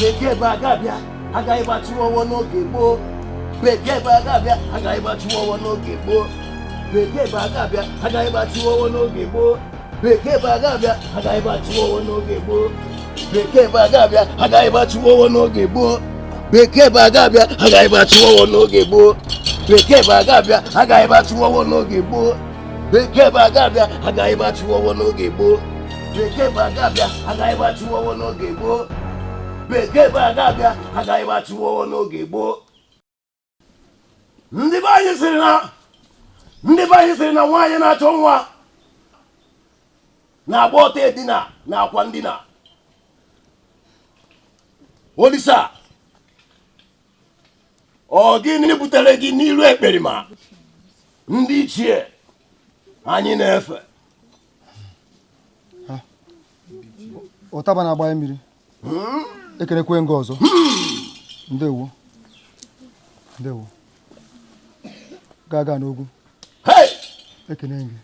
Bekee bụ aga abịa agaghị gbachiwo ọwọ n'oge gboo. Bekee bụ aga abịa agaghị gbachiwo ọwọ n'oge gboo. Bekee bụ aga abịa agaghị gbachiwo ọwọ n'oge gboo. Bekee bụ aga abịa agaghị gbachiwo ọwọ n'oge gboo. Bekee bụ aga abịa agaghị gbachiwo ọwọ n'oge gboo. Bekee bụ aga abịa agaghị gbachiwo ọwọ n'oge gboo. Bekee bụ aga abịa agaghị gbachiwo ọwọ n'oge gboo. Bekee bụ aga abịa agaghị gbachiwo ọwọ n'oge gboo. Bekee bụ aga abịa agaghị gbachiwo ọwọ n'oge gboo. Bekee bụ aga abịa agaghị gbachiwo ọwọ n'oge gboo. Ndị be anyị sịrị na ndị be anyị sịrị na nwaanyị na-achọ nwa na-agba ọtọ edina na akwa ndina. Olisa, ọ gịnị butere gị n'iru ekperima ndị ichie anyị na-efe? Ụtaba na-agba mmiri. Ekenekwe ngị ọzọ. Ndewo. Ndewo. Gaa n'ogwu. Ekene gị.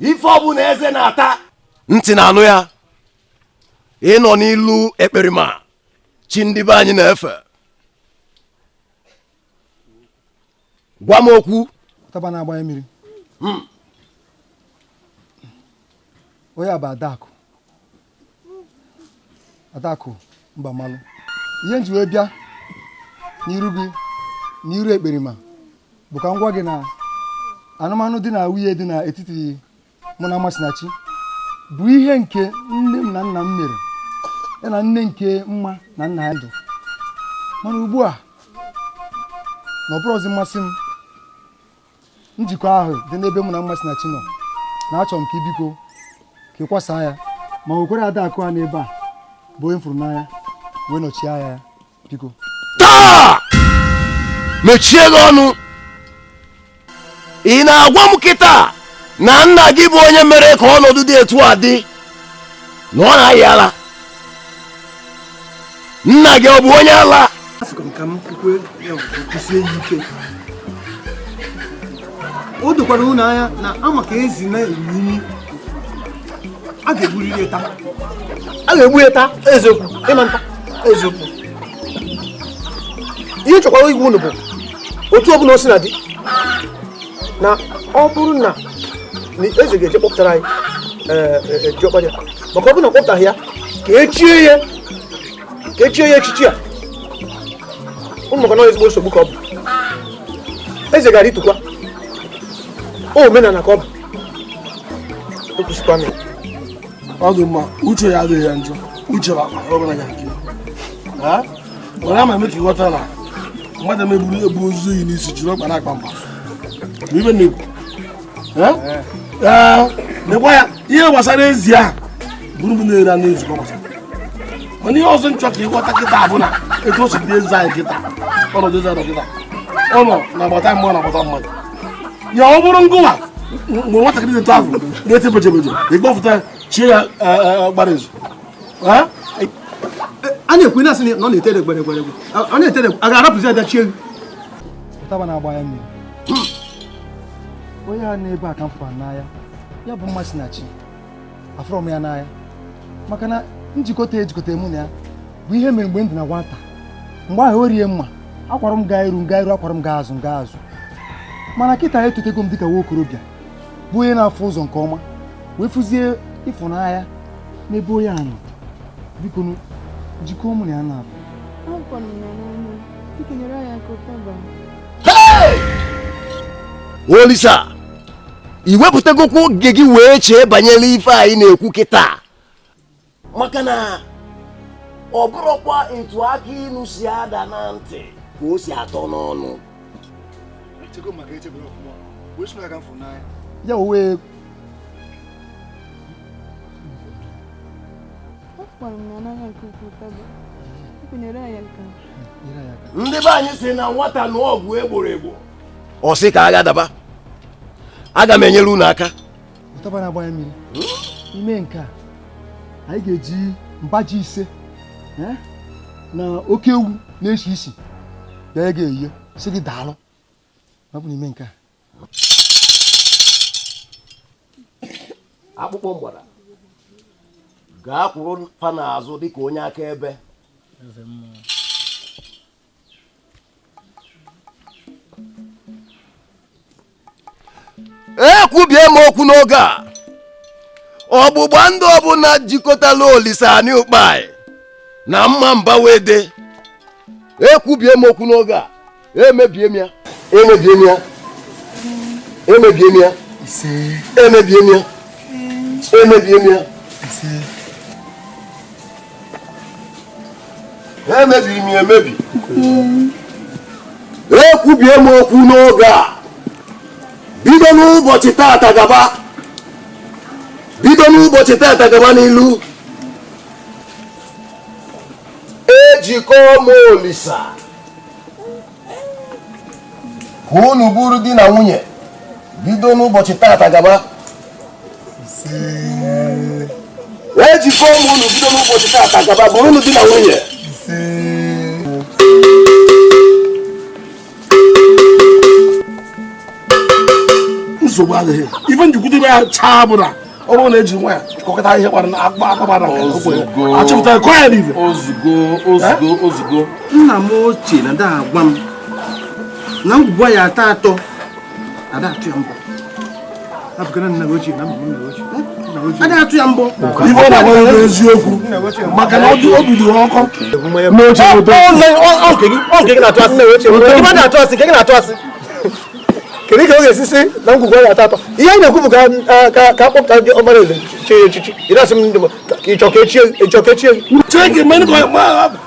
Ife ọbụla eze na-ata ntị na-anụ ya. Ịnọ n'ilu ekperima chi ndị be anyị na-efe. Gwa m okwu. Ụtaba na-agba mmiri. Onye a bụ Adakụ. Adakụ Mbamalụ. Ihe m ji wee bịa n'iru gị n'iru ekperima bụ ka m gwa gị na anụmanụ dị na nwunye dị n'etiti mụ na Mmasinachi bụ ihe nke nne m na nna m mere ya na nne nke mma na nna ya ndụ. Mana ugbu a na ọ bụrụzi mmasị m, njikọ ahụ dị n'ebe mụ na Mmasinachi nọ na achọrọ m ka ibiko ka ị kwasaa ya ma nwekwara Adakụ a n'ebe a bụ onye m fụrụ n'anya wee nọchie anya ya biko. Taa! Mechie gị ọnụ. Ị na-agwa m kịta na nna gị bụ onye mere ka ọnọdụ dị etu a dị na ọ na-ayị ala? Nna gị ọ bụ onye ala? O dokwara unu anya na ama ka ezi na-enyi a ga-egburiri taa. A ga-egbu ya taa eziokwu ịma nta eziokwu. Ihe nchọkwara igwe unu bụ otu ọbụla o si na dị na ọ bụrụ na eze ga-eje kpọpụtara anyị diọkpara ya, maka ọ bụrụ na ọ kpọpụtaghị ya ka echie ya echichi a ụnụ maka na ezigbo nsogbu ka ọ bụ. Eze gara ịtụkwa omenala ka ọ bụ ekwesịkwa m. Ọ dị mma, uche ya adịghị ya njọ. Uche ọbụla ya nke ya mana ama eme ka ịghọta na mmadụ emegburu egbu ozu yi n'isi jiri ọkpa na-akpa mkpa ibe na-ekwu. Ee, nekwa ya ihe gbasara ezi ahụ bụrụ m na-ere anụ ezi ka ọ gbasara. Mana ihe ọzọ nchọ ka ịghọta kịta bụ na etu o si dị eze anyị kịta, ọnọdụ eze anyị kịta, ọ nọ na-agbata mmadụ na-agbata mmadụ ya. Ọ bụrụ ngụwa mgbe nwatakịrị dị etu ahụ na-eti bejebeje ịkpọfụta chie ya gbara ezu. A na-ekwu na asị na ọ na-etere gwere gwere ọ na-etere a ga-arapụzi abịa chie gị. Ụtaba na-agba ya mmiri. Onye a n'ebe a ka m fụkwara n'anya ya bụ Mmasinachi. Afụrọ m ya n'anya maka na njikọta ejikọta mụ na ya bụ ihe mere mgbe m dị na nwata. Mgbe ahụ o rie mma akwara m gaa iru gaa iru akwara m gaa azụ gaa azụ. Mana kịta etotego m dịka nwa okorobịa bụ onye na-afụ ụzọ nke ọma wee fụzie ịfụnanya n'ebe onye a nọ. Biko njikọ mụ na ya na-abụ. Olisa, i wepụtagokwu oge gị wee chee banyere ife anyị na-ekwu kịta, maka na ọ bụrụkwa etu aka ilu si ada na ntị ka o si atọ n'ọnụ. Ya wee ndị be anyị si na nwata nụọ ọgụ egboro egbo ọ sị ka agha daba. Aga m enyere unu aka. Ụtaba na-agba ya mmiri. Ime nke a anyị ga-eji mba ji ise na oke ewu na-esi isi bịa ga-eyiye sị gị daalụ. Ọ bụ n'ime nke a. Akpụkpọ mgbada Gaa kwụrụ fa n'azụ dịka onye akaebe. Ekwubie m okwu n'oge a. Ọgbụgba ndụ ọbụla jikọtala Olisa Anị Ukpai na mma Mbawede. Ekwubie m okwu n'oge a. Emebie m ya. Emebie m ya. Emebie m ya. Emebie m ya. Emebie m ya. Emebiri m ya emebi. Ekwubie m okwu n'oge a. Bido n'ụbọchị tata gaba. Bido n'ụbọchị tata gaba n'ilu. Ejikọ m Olisa ka unu bụrụ di na nwunye. Bido n'ụbọchị tata gaba. Ejikọ m unu bido n'ụbọchị tata gaba bụrụ unu di na nwunye. Nsogbu adịghị. Ife njikwute ya chaa bụ na ọ bụrụ na eji nwa ya kọkọta ihe gbara akpa akpa gbara achọpụtara kọ ya n'ife. Ozugbo ozugbo ozugbo. Nna m ochie na ada agwa m na ngwugwu ya atọ atọ ada atụ ya mbọ. Ada atụ ya mbọ. Ife ọ na-agwa ya bụ eziokwu maka na o bidoro ọkọ. Kedu ka ọ ga-esi sị na ngwugwu ya atọ atọ? Ihe anyị na-ekwu bụ ka ka akpọpụta ndị ọkpara eze chie ya echichi. Ị na-asị m ndị ka ịchọ ka echie ịchọ ka echie gị. Chee gị mere ka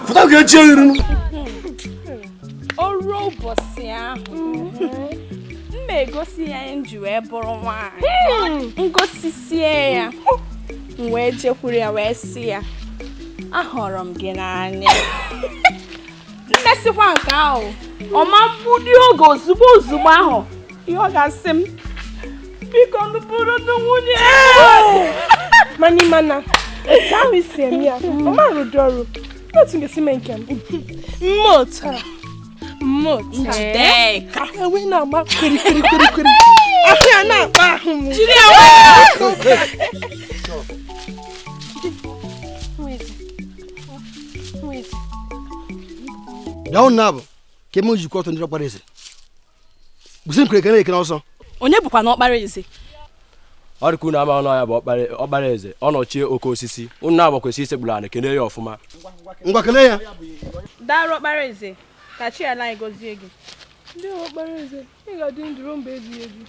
fụta ka echie gị rinu. O ruo ụbọchị ahụ m egosi ya m ji wee bụrụ nwaanyị. Ngosisie ya m wee jekwuru ya wee sị ya ahụrụ m gị n'anya. Mmesikwa nke ahụ ọma mgbudi oge ozugbo ozugbo ahụ ihe ọ ga-asị m biko nụpụrụ nụ nwunye. Mani mana etu ahụ isi eme ya ọma rụdị ọrụ otu ga-esi mee nke m. Mma otu a mma otu a Njideka ewe na-agba kweri kweri kweri kweri ahụ ya na-akpa ahụ m. Jiri ya wee. Bịa ụnụ na-abụ ka eme njikọ ọtọ ndị ọkpara eze. Kwụsị m kere ekene ọsọ. Onye bụkwa na ọkpara eze? Ọ dịka unu ama ọnụ ya bụ ọkpara eze, ọ nọchie oke osisi. Unu na-abụ kwesị isekpuru anị kelee ya ọfụma. Ngwa kelee ya. Daalụ ọkpara eze, ka chi ala anyị gọzie gị. Ndị ọkpara eze, ị ga-adị ndụ ruo mgbe ebighị ebi.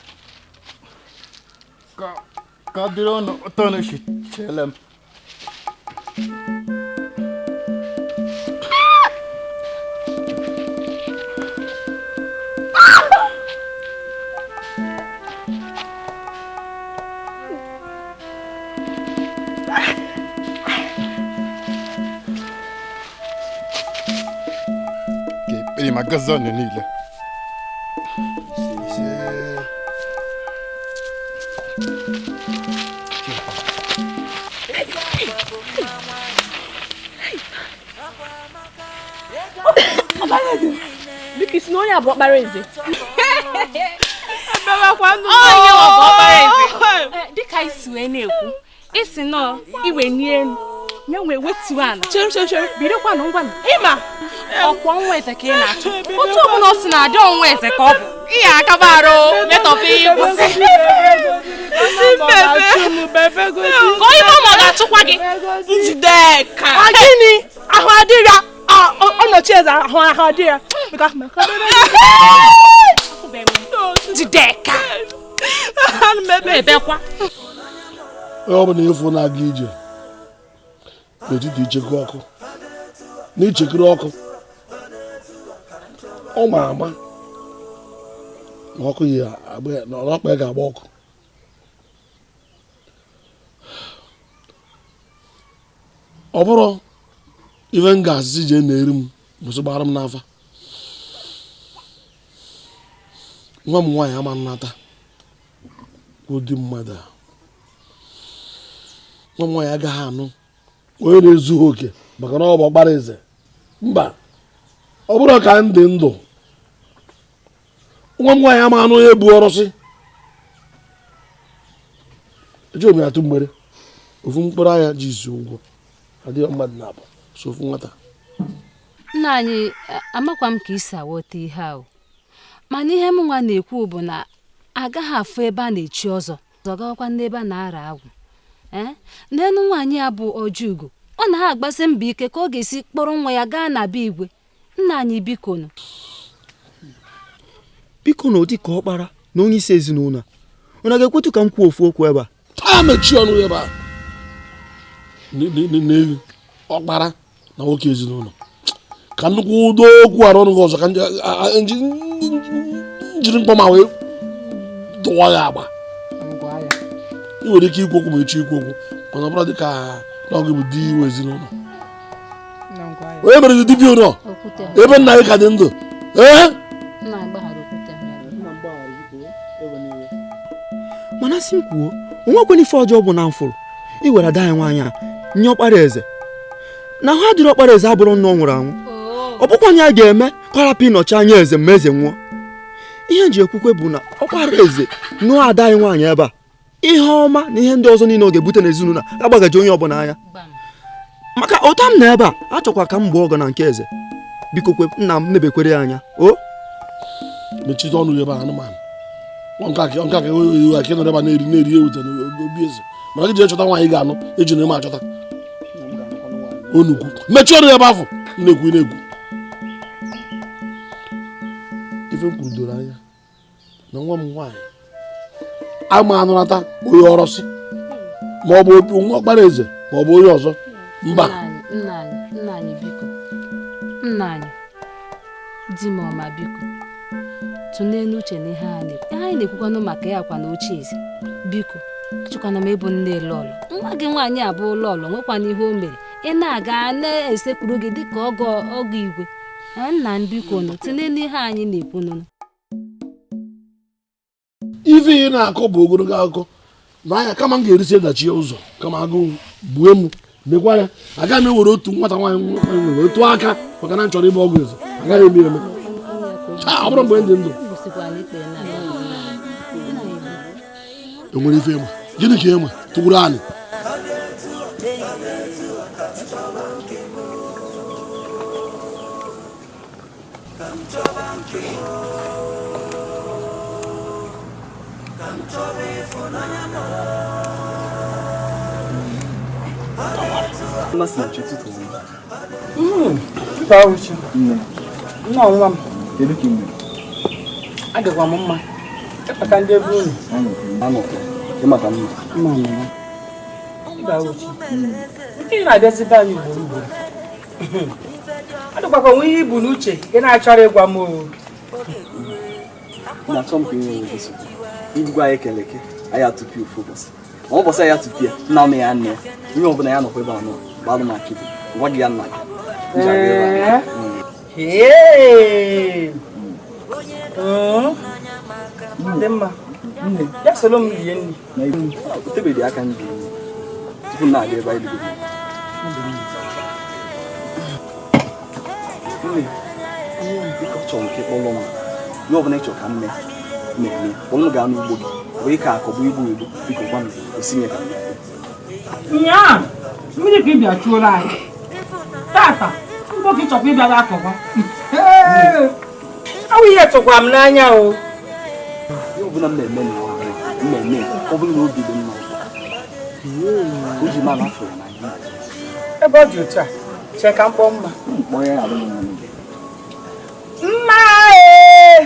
Ka ọ dịrị unu ụtọ unu si chele m. Ma gọzie unu niile. Biko isi na onye abụ ọkpara eze. Onye ọ bụ ọkpara eze. Dịka isi wee na-ekwu, isi nọ iwe n'elu ya wee wetuo ala. Chere chere chere. Bidokwanụ ngwanụ. Ịma ọkwa nwa eze ka ị na-achọ. Otu ọbụla o si na-adị ọnwa eze ka ọ bụ. Ihe akaba arụ metọpụ ihe kwụsị. Ka onye ma ọ ga-achụkwa gị. Njideka. Gịnị? Ahụ adịrị ya. Ọnọchi eze ahụ ahụ adịrị ya. Njideka. Ebekwa. Onye ọbụla efu na-aga ije n'etiti icheku ọkụ n'ichekiri ọkụ ọ ma ama na ọkụ ya agba na ọkpa ya ga-agba ọkụ. Ọ bụrụ ife m ga-asị jee na-eri m bụsị gbara m n'afa. Nwa m nwaanyị ama nnata ụdị mmadụ a. Nwa m nwaanyị agaghị anụ onye na-ezughị oke maka na ọ bụ ọkpara eze. Mba, ọ bụrụ ka m dị ndụ nwa m nwaanyị ama anụ onye bu ọrụsị. Eji omi atụ mgbere. Ofu mkpụrụ anya ji isi ụgwọ adịghị mmadụ na-abụ so ofu nwata. Nna anyị, amakwa m ka isi aghọta ihe ahụ, mana ihe m nwa na-ekwu bụ na agaghị afụ ebe a na-echi ọzọ ọzọ gawakwa n'ebe a na-ara agwụ. Ee, n'elu nwaanyị a bụ Ojiugo, ọ na ha agbasi mbọ ike ka ọ ga-esi kpọrọ nwa ya gaa na be igwe. Nna anyị, biko nụ. Biko, na ụdị ka ọkpara na onye isi ezinụlọ a, unu ga-ekwetu ka m kwuo ofu okwu ebe a? Taa, mechie ọnụ ebe a n'elu ọkpara na nwoke ezinụlọ, ka nnukwu ụdọ okwu arụ ọnụ gị ọzọ, ka njiri mkpọ ma wee dụwa ya agba. Ị nwere ike ikwu okwu ma echi ikwu okwu, mana ọ bụrụ dị ka na ọ gị bụ di iwe ezinụlọ, onye mere gị dibịa ụlọ ebe nna gị ka dị ndụ, ee. Mana sị m kwuo, onwekwana ife ọjọọ bụ na m fụrụ iwere ada anyị nwaanyị a nye ọkpara eze, na ahụ adịrị ọkpara eze abụrụ nna ọ nwụrụ anwụ. Ọ bụkwa ya ga-eme ka ọ rapụ ịnọchi anya eze ma eze nwụọ. Ihe nji ekwukwe bụ na ọkpara eze nụọ ada anyị nwaanyị ebe a, ihe ọma na ihe ndị ọzọ niile ọ ga-ebute n'ezinụlọ a agbagaji onye ọbụla anya. Maka ụta m na ebe a achọkwa ka m gbuo ọgọ na nke eze. Biko kwe, nna m, nebekwere ya anya o. Mechite ọnụ ebe a, anụmanụ. Nke a ka ewu aka nọrọ ebe a na-eri na-eri ewute n'obi eze, mana gị jee chọta nwaanyị ga-anụ eji na eme achọta onukwu. Mechie ọnụ ebe afọ na-ekwu na-ekwu ife m kwuru doro anya na nwa m nwaanyị ama anụnata onye ọrọsị, ma ọ bụ nwa ọkpara eze ma ọ bụ onye ọzọ, mba. Nna anyị, nna anyị, biko, nna anyị, di m ọma, biko, tụlee n'uche na ihe a na-ekwu, ihe anyị na-ekwukwanụ maka ya kwa na ochie eze. Biko, achọkwana m ịbụ nne lọlọ. Nwa gị nwaanyị abụ lọlọ nwekwana ihe o mere, ị na-aga na-esekpuru gị dịka ọgọ ọgọ igwe. Nna m, biko nụ, tụlee n'ihe anyị na-ekwu nụ. Ife ị na-akọ bụ ogologo akụkọ n'anya. Kama m ga-erisi edachie ụzọ, kama agụụ gbue m, mekwa ya, agaghị m ewere otu nwata nwaanyị nwere otu aka maka na m chọrọ ịbụ ọgụ eze. Agaghị eme eme, ọ bụrụ mgbe m dị ndụ. Enwere ife ịma gịnị ka ịma tụgburu anyị? Mmasị na ụtụtụ. Nnọọ, nwa m. Kedu ka ị mere? Adịkwa m mma. Ịkpata ndị ebe unu. Anọkwa. Ịmaka mma. Mma mma. Ịba uche. Nke ị na-abịazi be anyị ugboro ugboro. Ọ dịkwa ka onwe ihe ibu n'uche ị na-achọrọ ịgwa m o. Na-achọ m ka ị nwere nsogbu. Igwe anyị kele eke, anyị atụpị ofu ụbọchị. Ma ụbọchị anyị atụpị ya, nna m ya nne ya. Onye ọbụla ya nọkwa ebe a nọ, gbalụ m akịdị. Gwa gị ya nna gị. M ji abịa ebe a. Ee. Dị mma. Ya soro m rie nri. O tebeghị aka m bi tupu m na-abịa ebe anyị ligoro. Nne, biko, chọrọ m ka ị kpọrọ m. Ihe ọbụla ị chọrọ ka m mee, na-eme. Kpọrọ m gaa n'ugbo gị. Ọ bụ ịkọ akọ, bụ igbu egbu. Biko gwa m, esi m ya ka m mee. Nyaa, mmiri ka ị bịa chuola anyị. Tata, ugbo ka ị chọkwa ịbịa akọkwa. Ọ bụ ihe tụkwa m n'anya o. Ihe ọbụla m na-eme n'ụwa m na-eme, ọ bụrụ na obi dị mma ụtọ. O ji m ala afọ ya n'anya. Ebe ọ dị otu a, chee ka m kpọọ mma. Mkpọ ya adị m mma n'obi. Mma ee!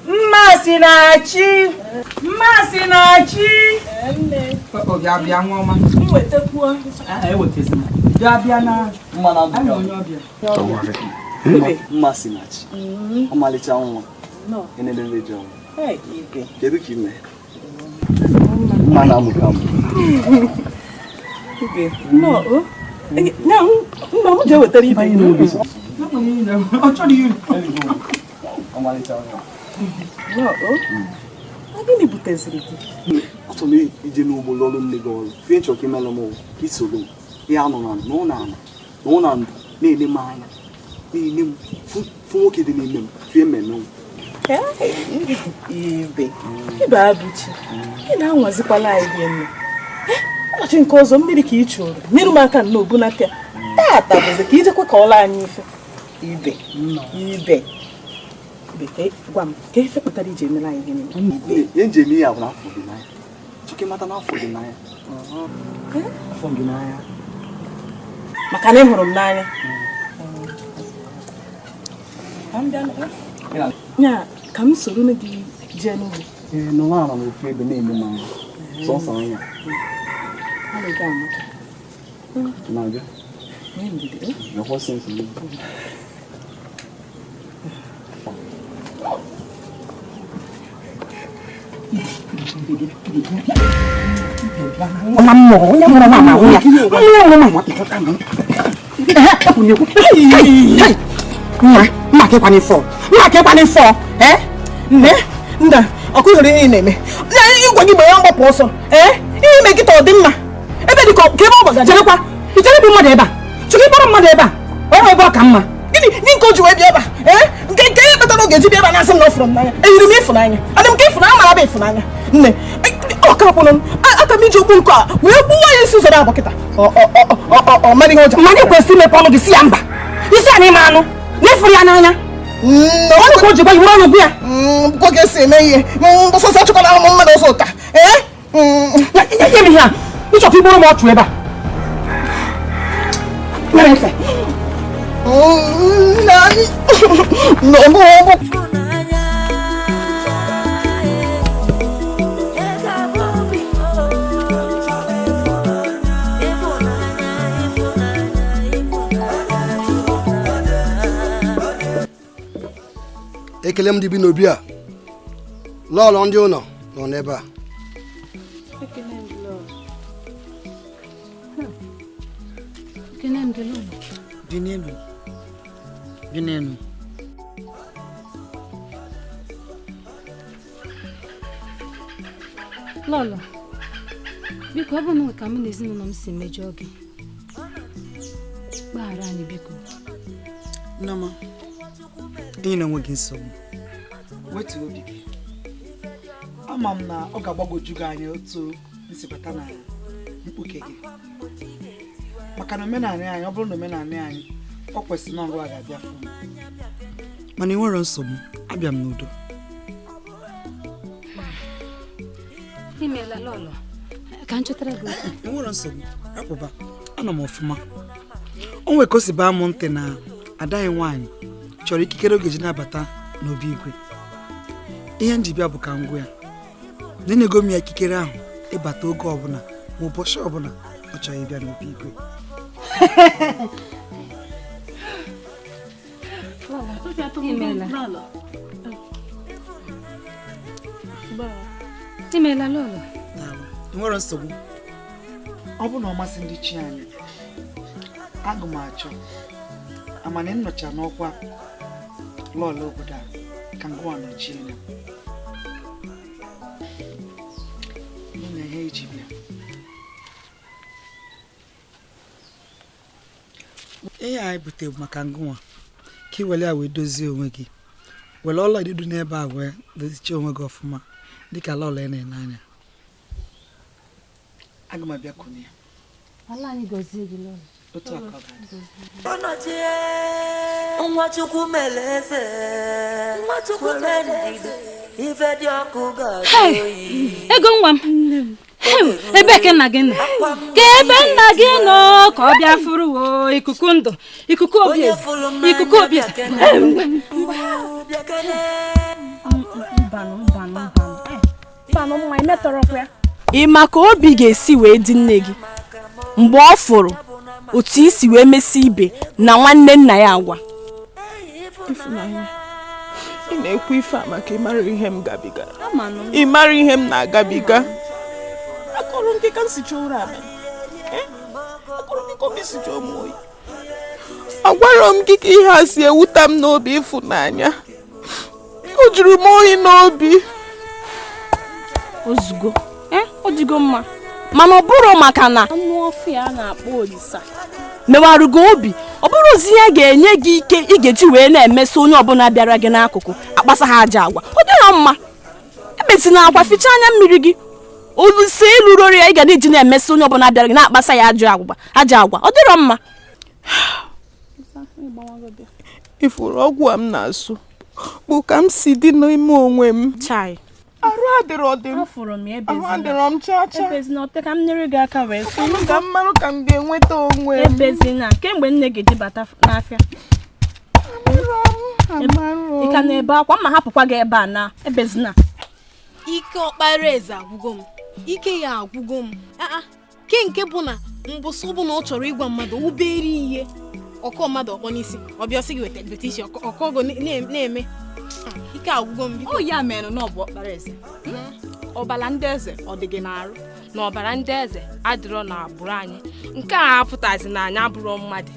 Mma si na chi! Mma si na chi! Ọ bịa bịa nwa ọma. M wetakwuo. Ewetazina. Bịa bịa na Mma na anyị onye ọbịa. Mma si na chi. Ọmalịcha nwa. Enelele ji ọnwa. Kedu ka ị mee? Mma na-amụka amụ. Nna m jee wetara ibe. Ọ chọrọ iri. Ọmalịcha nwa. Gịnị buteziri gị? Achọrọ m ije n'ugbo lụọrụ nne gị ọrụ. Ife nchọ ka imelụ m bụ ka isoro m. Ihe anọ na nọ na ala nọ na ndụ na-ele m anya na-ele m fụ nwoke dị n'ime m fie mmemme m. Ibe, ibe Abuchi, ị na-anwazikwala anyị dị mma. Ụbọchị nke ọzọ mmiri ka ị chụrụ nyere m aka nnọọ obunata ya. Tata bụzi ka ijekwa ka ọla anyị ife. Ibe ibe ibe gwa m ka ife kpatara iji emere anyị ihe niile. Ihe nji eme ihe a bụ na afọ gị n'anya. Chọka ịmata na afọ gị n'anya. Afọ gị n'anya. Maka na ị hụrụ m n'anya. Nya ka m soro gị jee n'ugbo. Ee, nọ n'ala n'ofu ebe na-eme m anya. Sọsọ anya. Na-abịa. Mekwa sensị gị. Nwa mmụọ, onye mụrụ nwa ma nwunye. Onye mụrụ nwa ma nwa. Mma ka ịkwana ifọ. Mma ka ịkwana ifọ. Eh? Nne, nda, ọkụ hụrụ ihe ị na-eme. Ịgwa gị gbanye mgbapụ ọsọ. Eh? Ihe ime nkịta ọ dị mma. Ebe dị ka ebe ọ gbagara. Cherekwa, ị chere bụ mmadụ ebe a. Chọrọ ịkpọrọ mmadụ ebe a. Ọ nwere ebe ọ ka mma. Gịnị nke o ji wee bịa ebe a? Eh? Nke nke ihe kpatara oge ji bịa ebe a na-asị m na ọ fụrụ m n'anya. Eyiri m ịfụnanya. Adị m ka ịfụnanya mara bụ ịfụnanya. Nne, ọ ka kwụrụ m. Aka m iji okpu nkọ a wee gbuwa ya isi ụzọ abụ kịta. Ọ mara ihe ọjọọ. Mana ị kwesịrị imepe ọnụ gị si ya mba. Isi a n'ime anụ. Na ịfụrụ ya n'anya. Ọnụ ka o ji gwa iwere ọnụ gwa ya. Gwa gị esi eme ihe. Mbọsọsọ achọkwala ahụ mmadụ ọsọ ụta. Ee? Nye m ihe a. Ị chọrọ igboro m ọchụ ebe a. Nyere efe. Ekele m ndị bi n'obi a. Lọọlọ ndị ụlọ nọ n'ebe a. Dị n'elu. Lọlọ, biko ọ bụ na ka mụ na ezinụlọ m si mejọọ gị, gbaghara anyị biko. Nneọma, enyela onwe gị nsogbu. Wetuo obi gị. Ama m na ọ ga-agbagwoju gị anya otu nsibata na mkpuke gị. Maka na omenala anyị, ọ bụrụ na omenala anyị, ọ kwesịrị na ọrụ a ga-abịa fụ m. Mana ị nwere nsogbu, abịa m n'udo. Imeela Lọlọ, ka m chọtara gị okwu. Ị nwere nsogbu, rapụba, anọ m ọfụma. O nwere ka o si baa m ntị na ada anyị nwaanyị chọrọ ikikere oge ji nabata n'obi igwe. Ihe njibịa bụ ka ngwa ya. Na enyego m ya ikikere ahụ ịbata oge ọbụla ma ụbọchị ọbụla ọ chọrọ ịbịa n'obi igwe. Imeela. Imeela Lọlọ. Ị nwere nsogbu. Ọ bụrụ na ọ masị ndị chi anyị, agụ m achọ amana nnọcha n'ọkwa lọlọ obodo a ka ngwa nọchie ya. Na ihe iji bịa. Ihe anyị butere bụ maka ngụnwa ka ị were ya wee dozie onwe gị. Were ọla edo n'ebe a wee dozichie onwe gị ọfụma dịka lọlọ ị na-ene anya. Aga m abịa kụnye ya. Ala anyị gọzie gị Lọlọ. Otu aka ọ ga-adị. Nwa Chukwu mere eze, nwa Chukwu mere ndidi, ife dị ọkụ ga-ajụ oyi. Ego nwa m. Ebe ka nna gị nọ? Ka ebe nna gị nọ ka ọ bịa furu wo ikuku ndụ, ikuku obi eze, ikuku obi eze. Ị ma ka obi ga-esi wee dị nne gị mgbe ọ fụrụ otu isi wee mesi ibe na nwanne nna ya agwa. Ịfụnanya, ị na-ekwu ife a maka ịmara ihe m gabigara. Ị mara ihe m na-agabiga. Akọrọ nke ka m si chọọ ụra abalị. Akọrọ nke ka obi si chọọ m oyi. Agwara m gị ka ihe a si ewuta m n'obi ịfụnanya. O juru m oyi n'obi. Ozugbo, ọ dịgo mma. Mana ọ bụrụ maka na anụ ọfịa a na-akpọ Olisa mewarugo obi, ọ bụrụzi ya ga-enye gị ike ị ga-eji wee na-emeso onye ọbụla bịara gị n'akụkụ akpasa ha aja agwa. Ọ dịrọ mma. Ebezina akwa, fichaa anya mmiri gị. Olu si ịlụrụ ọrụ ya ị ga na-eji na-emesi onye ọbụla bịara gị na-akpasa ya ajọ agwa ọ dịrọ mma. Ifuru ọgwụ a m na-asụ bụ ka m si dị n'ime onwe m. Chai. Arụ adịrọ dị m. Afụrụ m Arụ adịrọ m chaa chaa. Ebezina ọte ka m nyere gị aka wee sụ. Ka m marụ ka m ga-enweta onwe m. Ebezina kemgbe nne gị dibata n'afịa. Ị ka na-ebe akwa mma hapụkwa gị ebe a na ebezina. Ike ọkpara eze agwụgo m. Ike ya agwụgo m. Ke nke bụ na mbụsụ bụ na ọ chọrọ ịgwa mmadụ obere ihe ọkọ mmadụ ọkpọ n'isi ọ bịa sị gị weta isi ọkọgo na-eme ike agwụgo m biko. Ọ ya mere na ọ bụ ọkpara eze. Ọbara ndị eze ọ dị gị n'arụ na ọbara ndị eze adịrọ na agbụrụ anyị nke a apụtazi na anyị abụrụ mmadụ.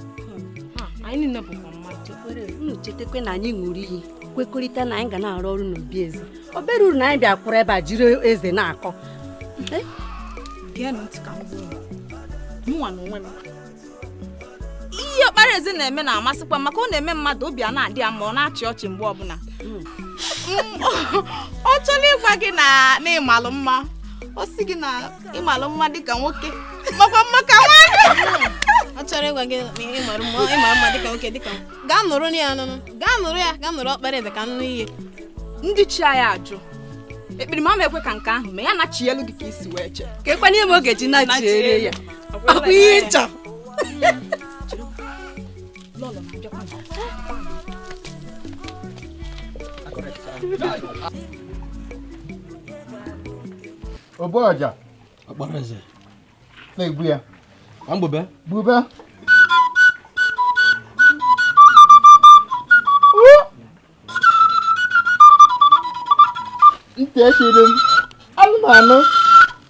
Anyị niile bụkwa mmadụ. Unu chetakwa na anyị ṅụrụ iyi kwekọrịta na anyị ga na-arụ ọrụ n'obi eze. Obere uru na anyị bịa kwụrụ ebe a jiri eze na-akọ. Geenụ ntị ka m gwa unu. Mụnwa na onwe m. Ihe ọkpara eze na-eme na-amasịkwa maka ọ na-eme mmadụ obi a na-adị ya ma ọ na-achị ọchị mgbe ọbụla. Ọ chọrọ ịgwa gị na ịmalụ mma ọ sị gị na ịmalụ mma dịka nwoke makwa mma ka nwaanyị. Ọ chọrọ ịgwa gị na ịmarụ mma dịka nwoke dịka gaa nụrụ ya nụnụ gaa nụrụ ya gaa nụrụ ọkpara eze ka nụ ihe. Ndị chi anyị ajụ ekpere ma ekwe ka nke ahụ ma ya nachi elu gị ka isi wee chee ka ekwe n'ime oge ji nachiere ya ọ bụ ihe ịchọ. Ogbuọja. Ọkpara eze. Na-egbu ya. Ka mgbube. Gbube. Ntị echiri m. Anụmanụ.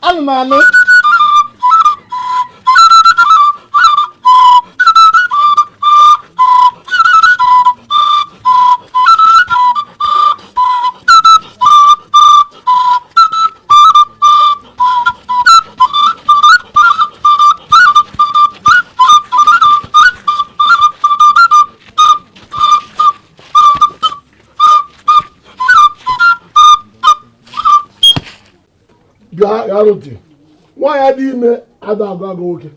Anụmanụ. Nwaanyị dị ime ada agụ agụ nwoke.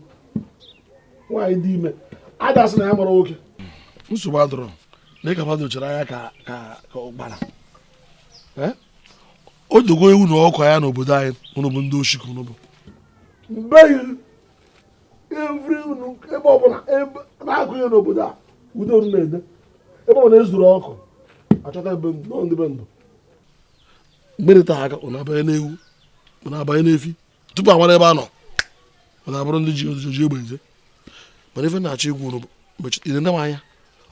Nwaanyị dị ime ada sị na ya mara nwoke. Nsogbu adọrọ na ịka mmadụ chere anya ka ka ụkpara. O dogo ewu na ọkụ ya n'obodo anyị ụnụ bụ ndị oshi ka ụnụ bụ. Mbeghị evri unu ebe ọbụla ebe na-akụ ihe n'obodo a udo unu na-ede ebe ọbụla ezuru ọkụ achọta ebe ndị be ndụ. Mgbe taa aka ụnụ abanye n'ewu ụnụ abanye n'efi tupu amara ebe a nọ ọ na-abụrụ ndị ji oji egbe eje mana ife na-achọ igwu ụnụ mechiri ndị m anya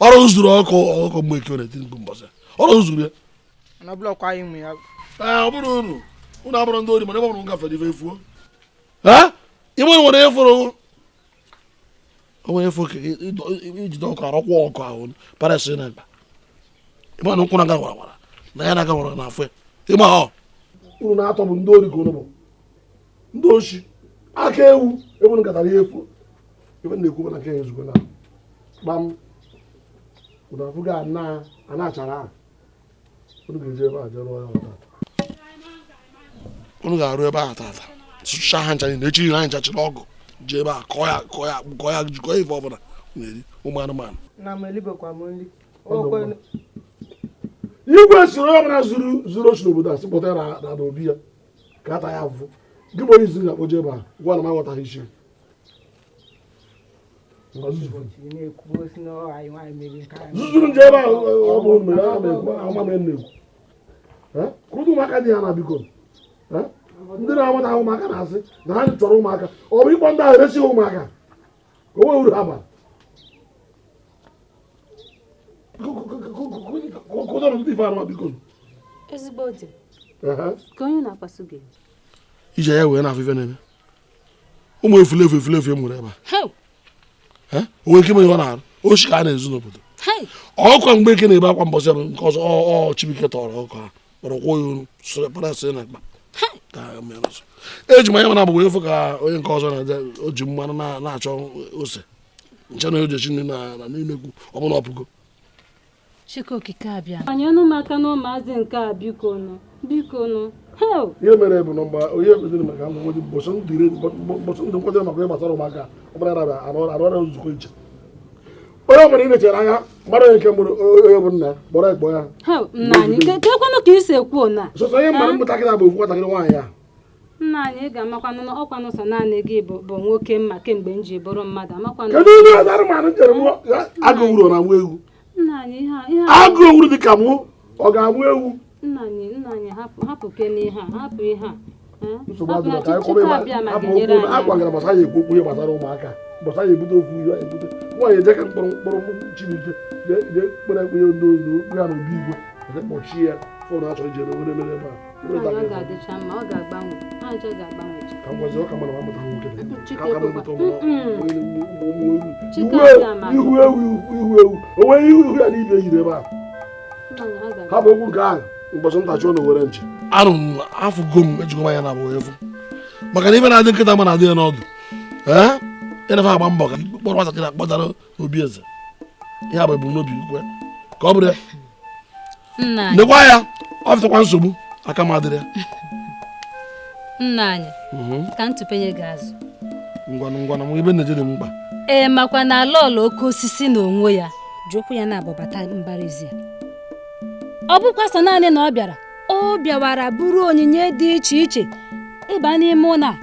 ọrụ zuru ọkụ ọkụ mgbe eke na-eti mkpu mbọsị ọrụ zuru ya. Ee, ọ bụrụ unu unu abụrụ ndị ori mana ebe ọ bụrụ ngafere ife efuo ime nwere efuru onwe efu ijide ọkụ arọkwa ọkụ ahụ parasị na mkpa ịma na ụkwụ na-aga warawara na ya na-aga wara na afọ ya ịma ọ unu na-atọ bụ ndị ori ka unu bụ ndị oshi aka ewu ewu nkatara ihe efu ebe na-ekwu na nke ya ezugbo na kpam unu afụgo ana achara ahụ unu ga-eji ebe a jee rụọ ya tata unu ga-arụ ebe ahụ tata sụchaa ha ncha niile echiri ha ncha chịrị ọgụ jee ebe a kọọ ya kọọ ya kọọ ya jikọọ ya ife ọbụla na-eri ụmụ anụmanụ. Igwe siri onye ọbụla zuru oshi n'obodo a sị kpọta ya na n'obi ya ka ata ya afụfụ. Gị bụ onye izu ga-akpọje ebe a gwa na m aghọtaghị isi. Zuzuru nje ebe ahụ ọ bụ mere a na-ekwu ama m na-ekwu ka ụdị ụmụaka dị ya na biko ndị na-amata ụmụaka na-asị na ha chọrọ ụmụaka ọ bụ ịkpọ ndị ahụ eresi ụmụaka ka o nwee uru ha bara. Ezigbo di ka onye na-akpasu gị ije ya wee na-afụ ife na-eme ụmụ efulefu efulefu e mụrụ ebe a onwe ike ihe ọ na-arụ oshi ka a na-ezu n'obodo ọkwa mgbe eke na-ebe akwa mbọsị nke ọzọ ọ Chibuike tọrọ ọkụ ha kpọrọ kwụọ ya olu sịrị na akpa eji m anya mana abụ wee fụ ka onye nke ọzọ na-eje o ji mmanụ na-achọ ose nche na ojechi nri na n'imekwu ọ bụla ọpụgo. Chike okike abịa anyere m aka na ụmụazị nke a biko nụ biko nụ. Ihe mere bụ na mgbe onye kpeziri maka ngwụgwọ mbọsị ndị nkwado maka ihe gbasara ụmụaka ọbara na-abịa arụ nzukọ iche. Onye ọbụla ị lechara anya mara onye nke mụrụ onye bụ nna kpọrọ ekpọ ya. Nna anyị kekwanụ ka isi ekwu na. Sọsọ onye mara ụmụntakịrị a bụ ofu nwatakịrị nwaanyị ya. Nna anyị ị ga-amakwanụ na ọkwanụ sọ naanị gị bụ nwoke mma kemgbe m ji bụrụ mmadụ amakwanụ. Kedu ihe anụmanụ jere mụọ agụ owuru ọ na-amụ ewu? Nna anyị ihe agụ owuru dị ka mụ ọ ga-amụ ewu? Nna anyị hapụ kene ihe a hapụ ihe a. Nsogbu adịrọ ka anyị kwọba ebe a gwagara gbasa ya ekwu okwu ihe gbasara ụmụaka gbasa ya ebute ofu ihe ebute nwaanyị eje ka mkpụrụ mkpụrụ Chineke jee kpere ekpe ya ndị ozu okpu ya na obi igwe kpọchie ya fọdụ achọrọ iji ebe were mere ebe a. Ọ ga-adịcha mma ọ ga-agbanwe ha nche ga-agbanwe. Ka m gwazi ọ ka mara ma mụta nwoke ka ka mụta ụmụ ihu ewu ihu ewu o nweghị ihu ihu ya na ibe yiri ebe a. Ha bụ okwu nke ahụ ụbọchị ntachi ọ na were nchi. Arụ m afụgo m ejigo m anya na abụghị efu maka na ife na-adị nkịta ma na-adị ya n'ọdụ ee ịnafa agba mbọ ka kpọrọ nwatakịrị akpọtara obi eze ihe a bụ ebumnobi ikwe ka ọ bụrụ ya nekwa ya ọ fụtakwa nsogbu aka m adịrị ya. Nna anyị ka ntụpenye gị azụ. Ngwanụ ngwanụ m ebe na-eje dị m mkpa. Ee makwa na ala ọla oke osisi na onwe ya ji ụkwụ ya na-abọbata mbara ezi ya. Ọ bụkwa sọ naanị na ọ bịara ọ bịawara bụrụ onyinye dị iche iche ịba n'ime ụlọ a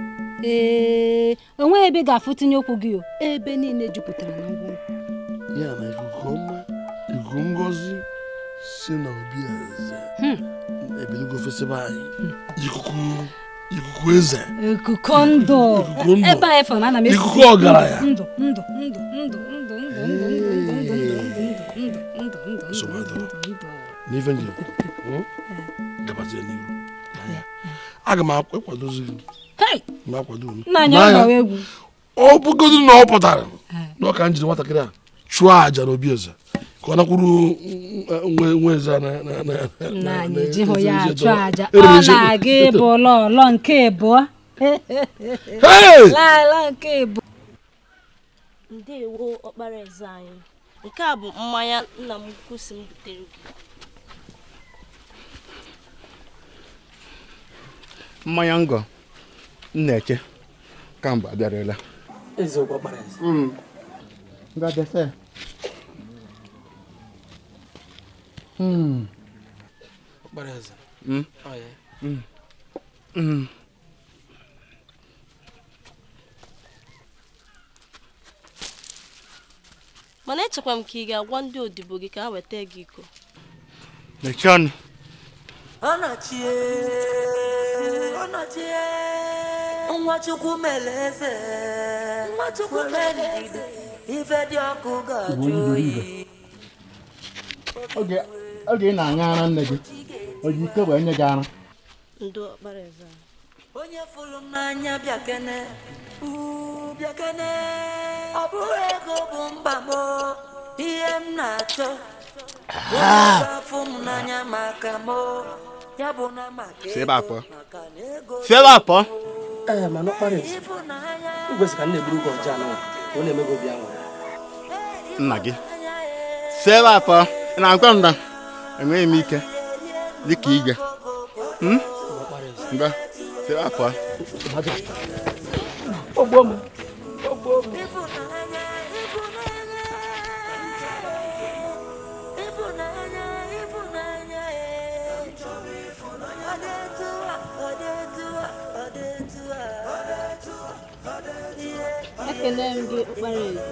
ee onweghị ebe ị ga-afụ tinye ụkwụ gị o ebe niile jupụtara na ngwongwo. Ya na ikuku ọma ikuku ngozi si na obi eze ebidogo fesebe anyị ikuku eze ikuku ndụ ebe anyị fọrọ ana m esi ikuku ọgaranya ndụ ndụ ndụ ndụ ndụ ndụ ndụ ndụ ndụ ndụ ndụ ndụ n'ife njem gabazie n'iru aga m akwadozi gị m akwado ọ bụgodu na ọ pụtara na ọ ka m jiri nwatakịrị a chụọ àjà n'obi eze ka ọ nakwuru nwa eze na anyị jighị ya achụ àjà ọ na-aga ịbụ lọlọ nke ịbụọ lọlọ nke ịbụọ. Ndewo ọkpara eze anyị, nke a bụ mmanya nna m ukwu si m butere gị. Mmanya ngọ m na-eche kamgbe abịarịla. Eziokwu ọkpara eze. Ngwa dese. Ọkpara eze. Mana echekwa m ka ị ga-agwa ndị odibo gị ka ha weta gị iko. Mechie ọnụ. Nwa Chukwu mere eze, nwa Chukwu mere ife dị ọkụ ga-ajụ oyi. Oge ị na-aṅa ara nne gị, o ji ike wee nye gị ara. Ndo ọkpara eze. Onye fụrụ m n'anya bịa kene, bịa kene. Ọ bụrụ ego bụ mkpa m, ihe m na-achọ. Onye afụ m n'anya maka m, ya bụ na maka ego, maka na ego. Si ebe a pụọ. Ee, mana ọkpara eze, o kwesịrị ka m na-eburu gị ọja anụnwa ka ọ na-eme gị obi aṅụrị. Nna gị si ebe a pụọ, ị na-agwa m na enweghị m ike dịka igwe. Ngwa, si ebe a pụọ. Ogbuo m. Ogbuo m. Ekele m gị ọkpara eze.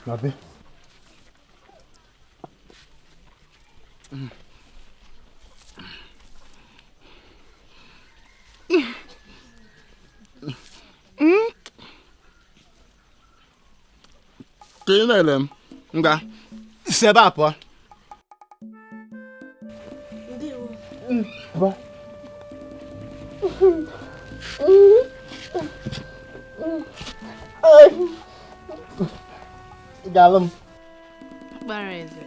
Nabi. Ka ị na-ele m ngwa si ebe a pụọ. Ndewo. Ị ga-alụ m? Ọkpara eze.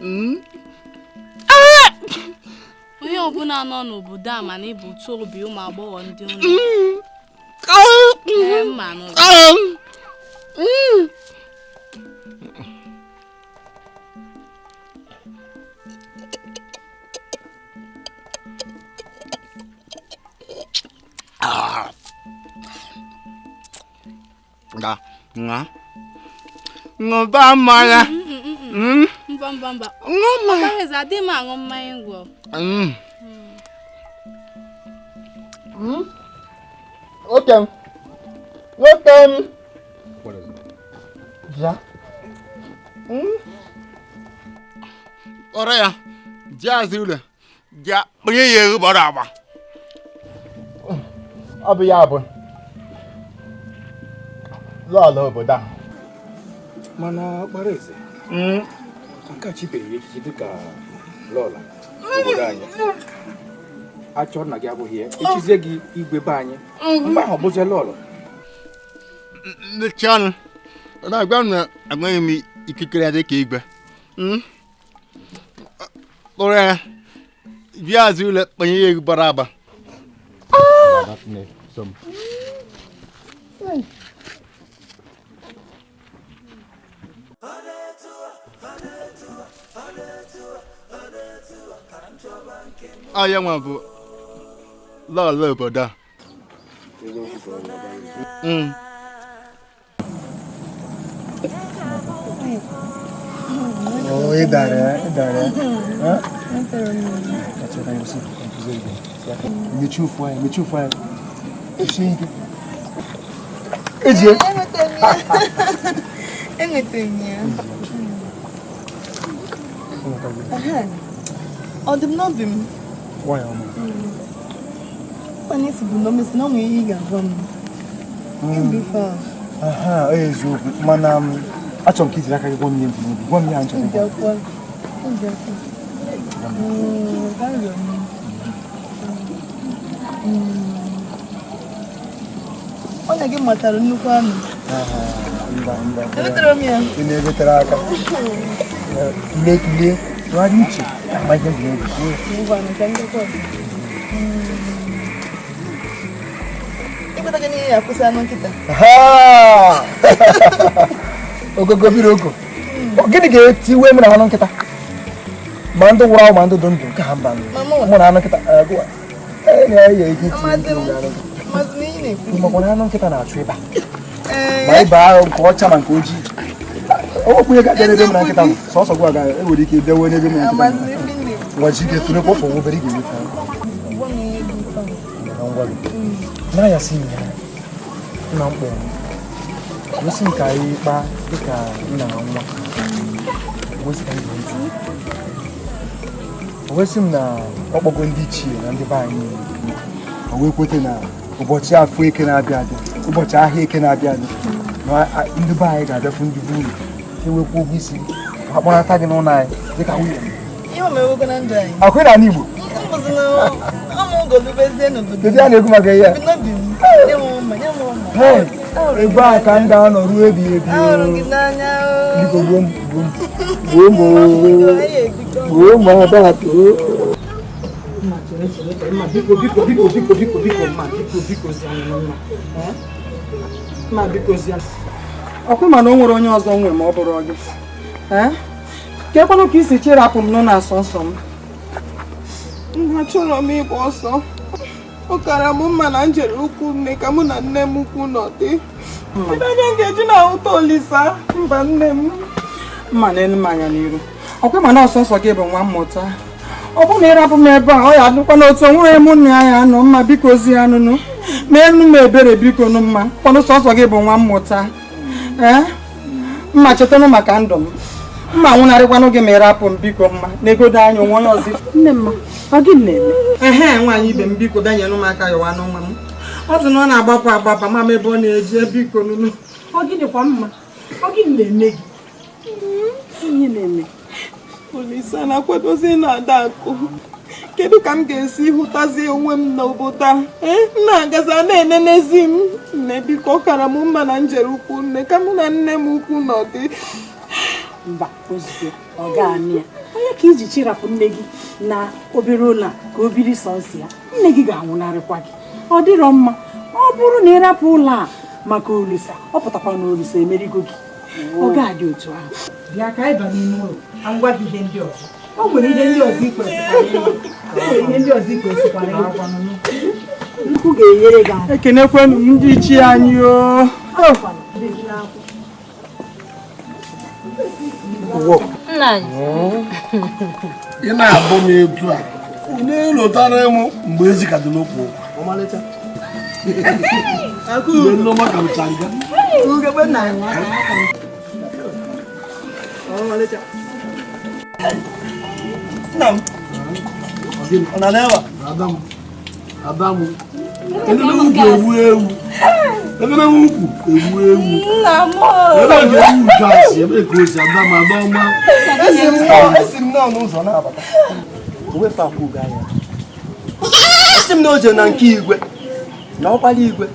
Onye ọbụla nọ n'obodo a mana ịbụ otu obi ụmụ agbọghọ ndị ụlọ. Ṅụba mmanya. Mba mba mba. Ṅụọ mmanya. Ọkpara eze adịghị m aṅụ mmanya ngwọ. Nwoke m. Nwoke m. Bịa. Kpọrọ ya. Jee azụ ụlọ. Jee kpụnye ya ewu gbara agba. Ọ bụ ya bụ lọọlọ obodo a. Mana ọkpara eze nke a chibeghị echichi dịka lọla obodo anyị achọ nna gị abụghị ya echizie gị igwe be anyị mgbe ahụ bụzie lọlọ. Mechie ọnụ ọ na-agwa m na enweghị m ikikere ya dịka igwe. Kpọrọ ya bịa azụ ụlọ kpanye ya egwu gbara agba. Ọ ya nwa bụ lọọlọ obodo a. Oh, ị dara ya, ị dara ya. Mechie ofu anya, mechie ofu anya. Jisie ike. Ejie. Enwetara m ya. Ọ dị m n'obi m. Onye si bụ n'obi si na ọ nwere ihe ị ga-agwa m. Aha, eziokwu. Mana achọrọ m ka ijiri aka gị gwa m ihe m bụ n'obi. Gwa m ihe a nchọrọ ịgwa. Ọnya gị matara nnukwu anụ. Enwetara m ya. Ị na-egotere aka. Tụlee tụlee. Tụgharịa uche ma ihe m bụ n'obi. Ịkwetaghị n'ihe ya akwụsị anụ nkịta. Ogogo biri ogo. Gịnị ga-etiwe m na anụ nkịta? Ma ndị nwụrụ anwụ ma ndị dị ndụ nke ha mba mụ na anụ nkịta makwa na anụ nkịta na-achụ ịba ma ịba ahụ nke ọcha ma nke ojii. Okwu ihe ga-abịa n'ebe m na nkịta nọ sọsọ gwa ga enwere ike bịawe n'ebe m na nkịta nọ. Ngwa ji ike tụrụ kwọfọ obere ị ga-enweta. N'anyasị ụnyaahụ nna m kpọrọ m wesị m ka anyị kpaa dịka nna na nwa. Wesị ka anyị ntị. O wesị m na ọ kpọgo ndị ichie na ndị be anyị niile. O wee kwete na ụbọchị afọ eke na-abịa abịa, ụbọchị ahịa eke na-abịa abịa, na ndị be anyị ga-abịafụ ndị be unu ewekwa ụgwọ isi ma kpọnata gị n'ụlọ anyị dịka nwunye m. Akwụ na ala Igbo. Kedu ya na-ekwu maka ihe a? Ebe a ka m ga-anọ ruo ebighị ebi. Biko gbuo m, gbuo m, gbuo m, gbuo m. Biko biko biko biko biko biko mma biko biko mma biko zie. Ọkwa mana o nwere onye ọzọ nwe ma ọ bụrụ gị. Ka ekwanụ ka isi chirapụ m nọ na asọ nsọ m. Achọrọ m ịgba ọsọ. Ọ kara m mma na njere ukwu nne ka mụ na nne m ukwu nọdị. Kedu anya m ga-eji na-ahụta Olisa mba nne m? Mma na-enu m anya n'iru. Ọkwa mana ọsọ nsọ gị bụ nwa mmụta. Ọ bụrụ na ịrapụ m ebe a ọ ya adịkwa n'otu onwere mụ na ya anọ mma biko zi anụnụ. Ma enu m ebere biko nụ mma. Kwanụ sọsọ gị bụ nwa mmụta. Ee? Mma chetanụ maka ndụ m. Mma nwụnarịkwanụ gị ma ịrapụ m biko mma. N'egodo anya onwe onye ọzọ. Nne mma, ọ gị na-eme? Ehe, nwaanyị ibe m biko bịa nyere m aka yọwa n'nwa m. Ọ sị na ọ na-agbapụ agbapụ ma m ebe ọ na-eje biko nụnụ. Ọ gịnịkwa mma? Ọ gịnị na-eme gị? Ihe na-eme? Olisa na-akwadozi na Adakụ. Kedu ka m ga-esi hụtazi onwe m n'obodo a? M na-agazi a na-enenezi m. Nne biko ọ kara m mma na njere ukwu nne ka mụ na nne m ukwu nọdị. Mba, ozugbo ọ ga-anị ya. Onye ka iji chirapụ nne gị na obere ụlọ a ka o biri sọnsị ya? Nne gị ga-anwụnarịkwa gị. Ọ dịrọ mma. Ọ bụrụ na ịrapụ ụlọ a Maka Olisa, ọ pụtakwa na Olisa emerigo gị. Ọ ga-adị otu ahụ. Bịa ka anyị ba n'ime ụlọ, ka m gwa gị ihe ndị ọzọ. O nwere ihe ndị ọzọ i kwesịkwara ịma. O nwere ihe ndị ọzọ i kwesịkwara ịma. Nkụ ga-enyere gị aka. Ekenekwenu m ndị ichie anyị o. Nna anyị. Ị na-abụ m etu a na-elotara m mgbe ezi ka dị n'okwu ụkwa. Mgbe nneọma ka bụcha nga. Nna m, ọ na n'ebe a? Ada m, elele ukwu ewu ewu. Elele ukwu ewu ewu. Nna m. Ebe nke ewu nke asị, ebe ka o si ada m ada ọma. Esi m nọọ n'ụzọ na-abata. O wefe akwa ugo anya. Esi m na o je na nke igwe. Na ọkpara igwe.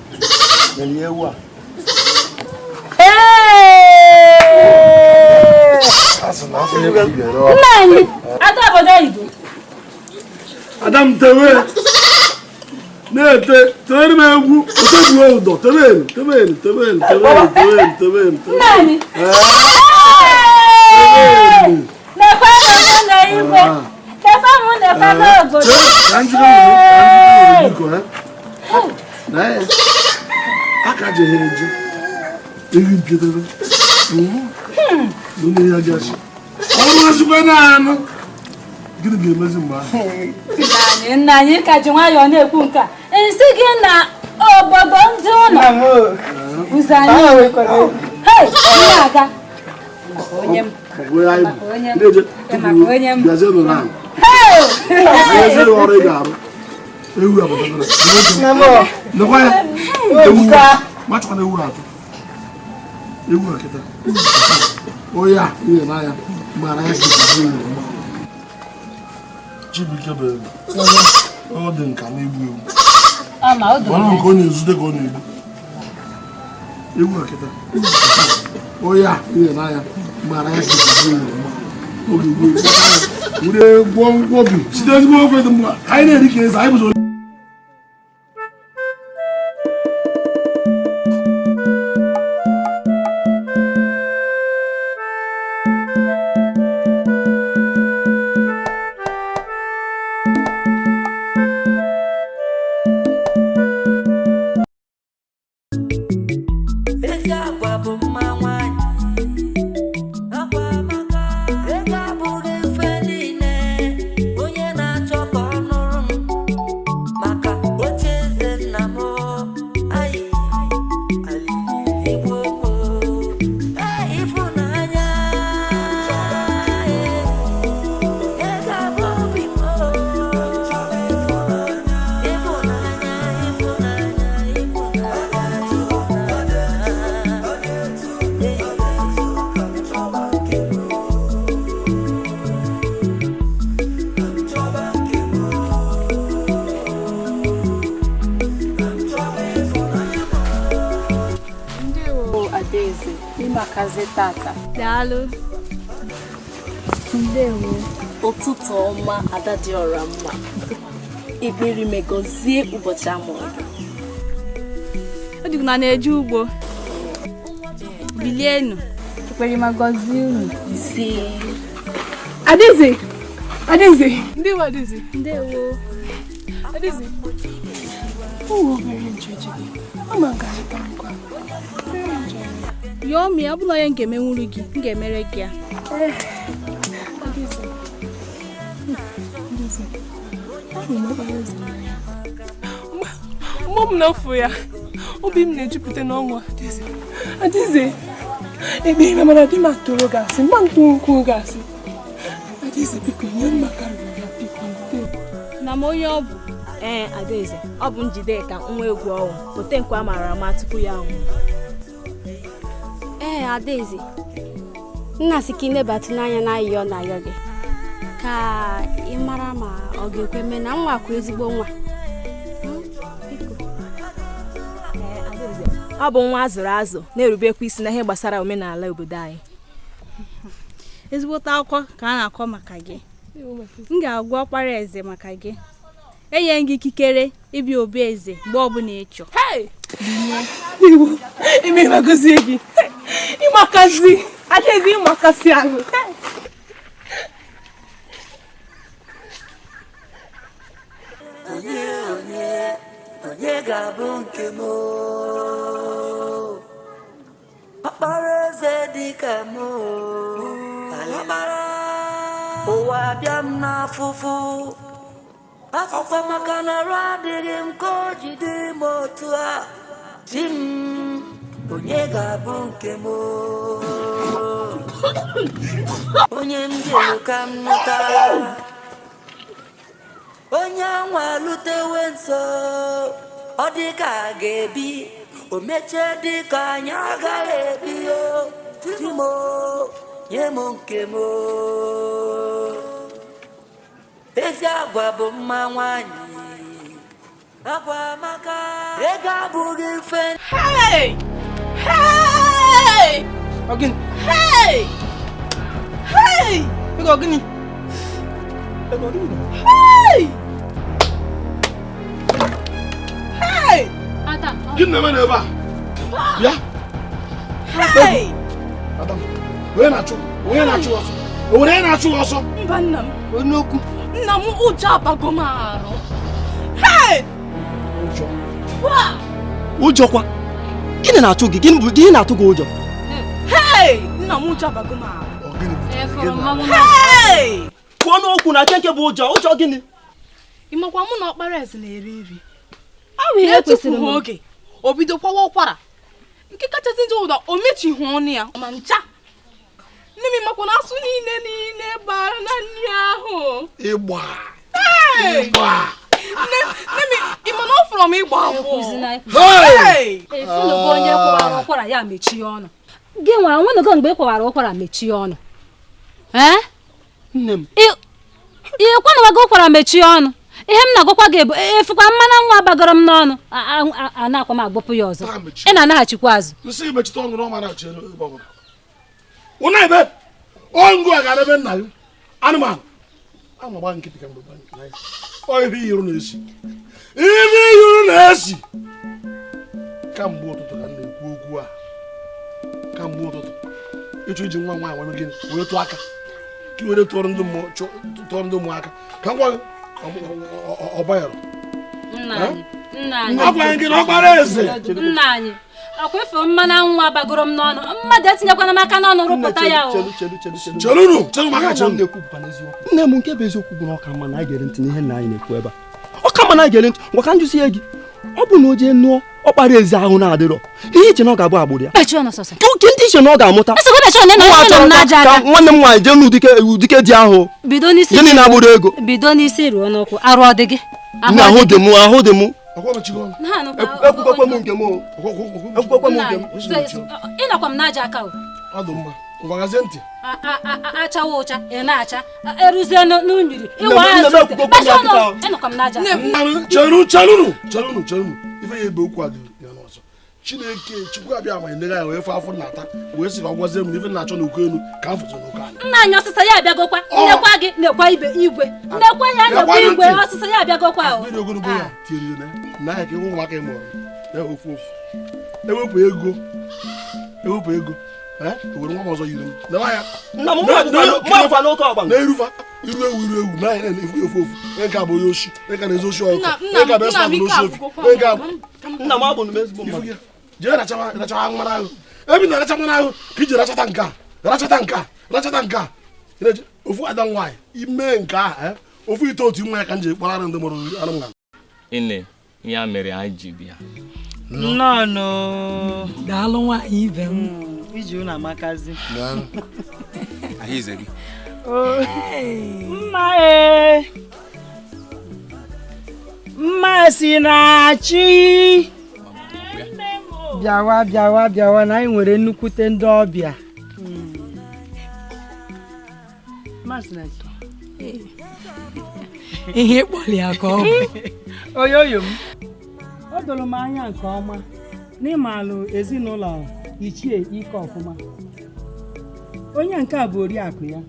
Nyere ya ewu a. Nna anyị, ada obodo oyibo. Ada m tewe. Na-ete, tewere m egwu, otebuo ụdọ, tewenu, tewenu, tewenu, tewenu, tewenu, tewenu. Nna anyị. Nekwe mụ na igwe. Nekwe mụ nekwe n'obodo. Ka njikọ m, biko, na ya, aka jeghe eje, ehi mpietere, n'onye ya gasị. Ọ bụrụ ezigbo na-anụ, gịnị ga-emezi mgbe ahụ? Nna anyị ka ji nwayọọ na-ekwu nke a. Nsị gị na obodo ndị ụlọ ụzọ anyị. Hei, ndị aga. Maka onye m. Maka onye m. Maka onye m. Hei! Chibuike bụ ọ dị nka na-egbu ewu. Mana nke ọ na-ezute ka ọ na-egbu. Ewu a kịta. Onye a ihe n'anya mara ya ka ewu oge egbu ewu. Were gwọ ngwọbi site ezigbo ofe dị mma. Anyị na-eri ka eze anyị bụzọ. Tata. Daalụ. Ndewo. Ụtụtụ ọma ada dị ọra mma. Ikperime gọzie ụbọchị amụrụ gị. Ọ dịkwa na na-eje ugbo. Bilienu. Ikperime gọzie unu. Ise. Adaeze. Adaeze. Ndewo Adaeze. Ndewo. Adaeze. Ụmụ obere ncheche gị. Ama m ga-azụta ngwa. Yọọ m ya, ọ bụla onye m ga-emenwuru gị, m ga-emere gị ya. Mgbe m na-afụ ya, obi m na-ejupụta n'ọṅụ. Adaeze, ekpere mana di m atụrụ gị asị, mma ntụ nkwụ gị asị. Adaeze, biko nye m maka ruru ya, biko. Na m onye ọ bụ? Ee, Adaeze, ọ bụ Njideka nwa egwu ọnwụ, otenkwe a mara ama tupu ya anwụọ. Ee, Adaeze, nna sị ka ị nebatụ n'anya na ayịyọ na ayọ gị ka ị mara ma ọ ga-ekwe mee na nwa kwa ezigbo nwa. Ọ bụ nwa azụrụ azụ na-erubekwa isi na ihe gbasara omenala obodo anyị. Ezigbote akụkọ ka a na-akọ maka gị. M ga-agwa ọkpara eze maka gị. Enye gị ikikere ịbịa obi eze mgbe ọbụla ị chọọ. Iwu, ime magozie gị. Ịmakazi, Adaeze ịmakasị ahụ. Onye onye onye ga-abụ nke m? Ọkpara eze dị ka m, ọkpara ụwa bịa m n'afụfụ afụfụ maka na arụ adịghị m ka o jide m otu a. Di m, onye ga-abụ nke m? Onye m jere ka m nụta, onye anwa lutewe nso, ọ dị ka a ga-ebi, o mechie dị ka anyị agaghị ebi. O di m, nye m nke m. Ezi agwa bụ mma nwanyị, agwa amaka, ego abụghị mfe. Hey! Hey! Ogini. Hey! Hey! Ego ogini. Ego ogini. Hey! Hey! Ada. Gịnị na-eme n'ebe a? Bịa. Hey! Adam, onye na-achụ? Onye na-achụ ọsọ? Onye na-achụ ọsọ? Mba nna m. Onokwu. Nna m, ụjọ abago m arụ. Hey! Ụjọ. Ụjọ kwa? Gịnị na-achụ gị? Gịnị bụ gịnị na-atụ gị ụjọ? Hey! Nna m, ụjọ abago m arụ. Hey! Kwuo n'okwu na nke bụ ụjọ, ụjọ gịnị? Ị makwa mụ na ọkpara eze na-eri nri. Ọ bụ ihe kwesịrị m. Oge o bido kwawa ụkwara. Nke kachasị njọ ụda, o mechighị ọnụ ya ma ncha. Nne m, makwa na asụ niile niile bara na nri ahụ. Ịgba. Ịgba. Nne m, ị ma na ọ fọrọ m ịgba abụọ. Hey! Efunugo onye kwawara ụkwara ya mechie ọnụ. Gị nwa nwenugo mgbe ị kwawara ụkwara mechie ọnụ. Ee? Nne m. Ihe kwanụwago ụkwara mechie ọnụ. Ihe m na-agwakwa gị bụ efukwa mmanụ nwa gbagoro m n'ọnụ a na-akwa m agbọpụ ya ọzọ. Ị na-anaghachikwa azụ. Nsị gị mechite ọnụ n'ọma na-achị elu ebe ọbụla. Ụna ebe ọngụ a gara ebe nna gị anụmanụ. Ama gba nkịtị ka mgbe ọ ebe iru na-esi. Ebe iru na-esi. Kamgbe ụtụtụ ka m na-ekwu okwu a. Kamgbe ụtụtụ. Ịchọ iji nwa nwaanyị nwere gịnị were tụọ aka. Ka i were tụọrọ ndị mmụọ aka. Ka m gwa gị ọ bayọrọ. Nna anyị. Agwaghị gị na ọkpara eze. Nna anyị. Ọkwa ife mmanụ nwa gbagoro m n'ọnụ. Mmadụ etinyekwana m aka n'ọnụ rụpụta ya o. Chelunu, chelu maka chelu. Nne m, nke bụ eziokwu bụ na ọ ka mma na anyị gere ntị n'ihe nna anyị na-ekwu ebe a. Ọ ka mma na anyị gere ntị. Ngwa ka njụzie gị. Ọ bụ na o jee nụọ ọkpara eze ahụ na-adịrọ. Ihe iche na ọ ga-abụ agbụrụ ya. Mechie ọnụ sọsọ. Ke ndị iche na ọ ga-amụta. Nsogbu mechie ọnụ, na m n'aja aka. Ka nwanne m nwaanyị jee n'ụdike dị ahụ. Bido n'isi. Gịnị na-agbụrụ ego? Bido n'isi ruo n'ụkwụ. Arụ ọ dị gị? Nna, ahụ dị m, ahụ dị m. Ekwukwekwe m nke m o. Ekwukwekwe m nke m. Ị nọkwa m n'aja aka o. Ọ dị mma. Ngwa gazie ntị. Achawa ụcha, ị na-acha. Eruzie n'unyiri. Ịwa azụ. Mechie ọnụ. Ị nọkwa m n'aja aka. Chelunu, chelunu, chelunu, chelunu. Ife ya ebe okwu a dị ya n'ọzọ. Chineke Chukwu abịa ma enega ya wee fụ afọ na-ata wee sị ka ọ gwazie m na ife na-achọ n'uko elu ka m fụzụ n'uko anyị. Nna anyị, ọsịsa ya abịagokwa. Nnekwa gị na-ekwa ibe igwe. Nnekwa ya na-ekwa igwe, ọsịsa ya abịagokwa o. Mmiri ogologo ya tinyere na ya ka ịhụ ụmụaka ị mụrụ ya ofu ofu. Ewepụ ego. Ewepụ ego. Ewere nwa m ọzọ yiri m. Lewa ya. Nna m, mụ n'oke ọgba. Na-erufa iru ewu iru ewu na ya na-efu ofu ofu. Onye nke a bụ onye oshi, onye ka na-ezu oshi ọkụ, onye ka bụ esa bụ n'oshi ofi, onye nke a bụ nna m abụ m ezigbo mmadụ. Jee rachawa mmanụ ahụ. Ebe ị na-aracha mmanụ ahụ ka iji rachata nke a, rachata nke a, rachata nke a. Ofu ada nwaanyị ime nke a, ofu ite otu nwa ya ka m ji kpọrọ ndị mụrụ anụmanụ. Nne, ya mere anyị ji bịa. Nnọọ. Daalụ nwaanyị ibe m. Iji unu amakazi. Ahịze gị. Mma e. Mma si na chi. Bịawa bịawa bịawa na anyị nwere nnukwute ndị ọbịa. Mma si na chi. Ihe ịkpọli ya ka ọ bụ. Oyoyo m. O doro m anya nke ọma n'ịmalụ ezinụlọ ichie ike ọfụma. Onye nke a bụ oriakụ ya.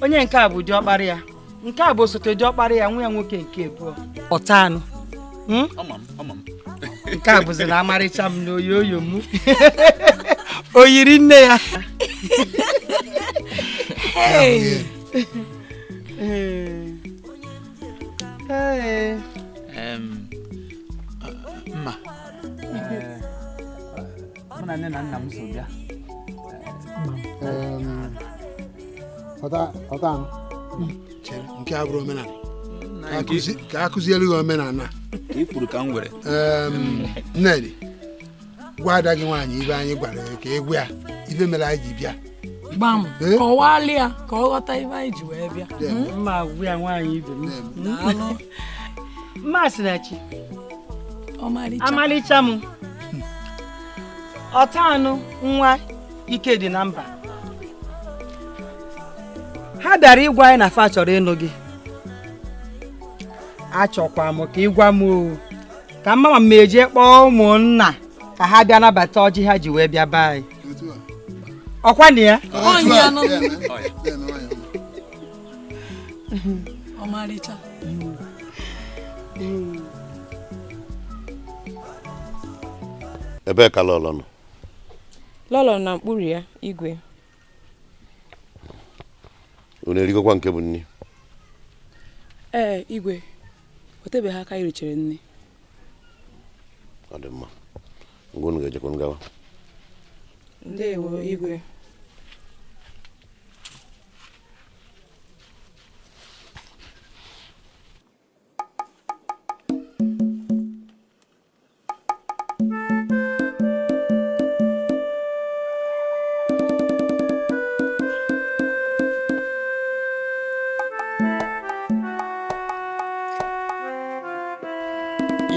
Onye nke a bụ diọkpara ya. Nke a bụ osote diọkpara ya, nwa ya nwoke nke abụọ. Ọtanụ. Nke a bụzi na amarịcha m n'oyoyo m. O yiri nne ya. Hey. Hey. Mma. Mụ na nne na nna m so bịa. Ọta anụ. Nke a bụrụ omenala. Ka a kụziere gị omenala. I kwuru ka m were. Nnedi, gwa ada gị nwaanyị ibe anyị gwara ya ka egwu ya ibe mere anyị ji bịa. Gbam, kọwalị ya ka ọ ghọta ibe anyị ji wee bịa. Mma gwa ya nwaanyị ibe m. Mma Sinachi. Amalịcha m. Ọta anụ nwa ike dị na mba. Ha bịara ịgwa anyị na fa chọrọ ịnụ gị. Achọkwa m ka ịgwa m o ka mama m eje kpọọ ụmụnna ka ha bịa nabata ọjị ha ji wee bịa be anyị. Ọkwa na ya? Ọmarịcha. Ebee ka Lọlọ nọ? Lọlọ na mkpụrụ ya, Igwe. Unu erigokwa nke bụ nni? Ee, Igwe. O tebeghị aka irichere nni. Ọ dị mma. Ngwa unu ga-ejekwa gawa. Ndewo, Igwe.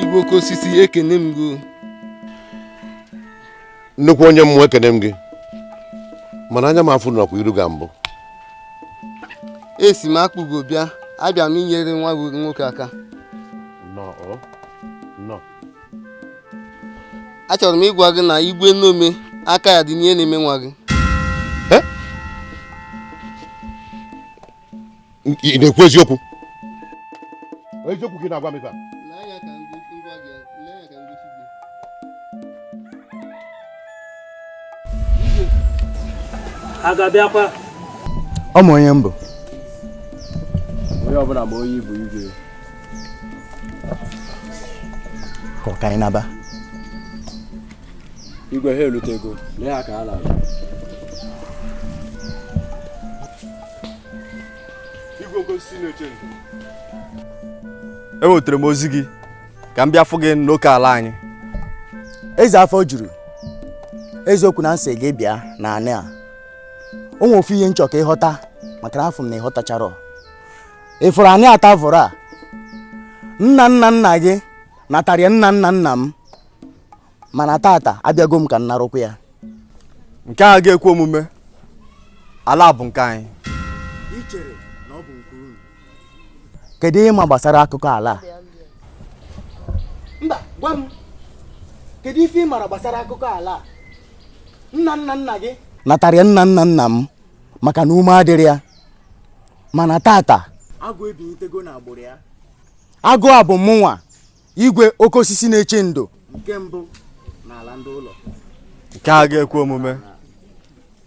Igwe oke osisi ekene m gị. Nnukwu onye mmụọ ekene m gị. Mana anya m afụ nakwa iru ga mbụ. Esi m akpụgo bịa, abịa m inyere nwa gị nwoke aka. Achọrọ m ịgwa gị na Igwe Nnome aka ya dị n'ihe na-eme nwa gị. Ị na-ekwu eziokwu? Eziokwu ka ị na-agwa m ife a? Ọ ma onye mbụ. Onye ọbụla ma onye ibu Igwe. Ka ọ ka anyị naba. Igwe ha erutego, lee ha ka ha na-abịa. Igwe oke osisi na-eche ndụ. Enwetara m ozi gị ka m bịa fụ gị n'oke ala anyị. Eze afọ juru. Eziokwu na nsị gị bịa na anị a. O nwere ofu ihe nchọ ka ịghọta maka na afọ m na ịghọtachara. Ị fụrụ anị ata vụrụ a? Nna nna nna gị natara nna nna nna m mana tata abịago m ka m narụkwa ya. Nke a ga-ekwe omume. Ala bụ nke anyị. Kedu ihe ma gbasara akụkọ ala a? Mba, gwa m. Kedu ife ị mara gbasara akụkọ ala a? Nna nna nna gị natara nna nna nna m maka na ume adịrị ya mana tata agụ ebinyetego na agbụrụ ya. Agụ a bụ mụnwa Igwe oke osisi na-eche ndo nke mbụ n'ala ndị ụlọ. Nke a ga-ekwe omume.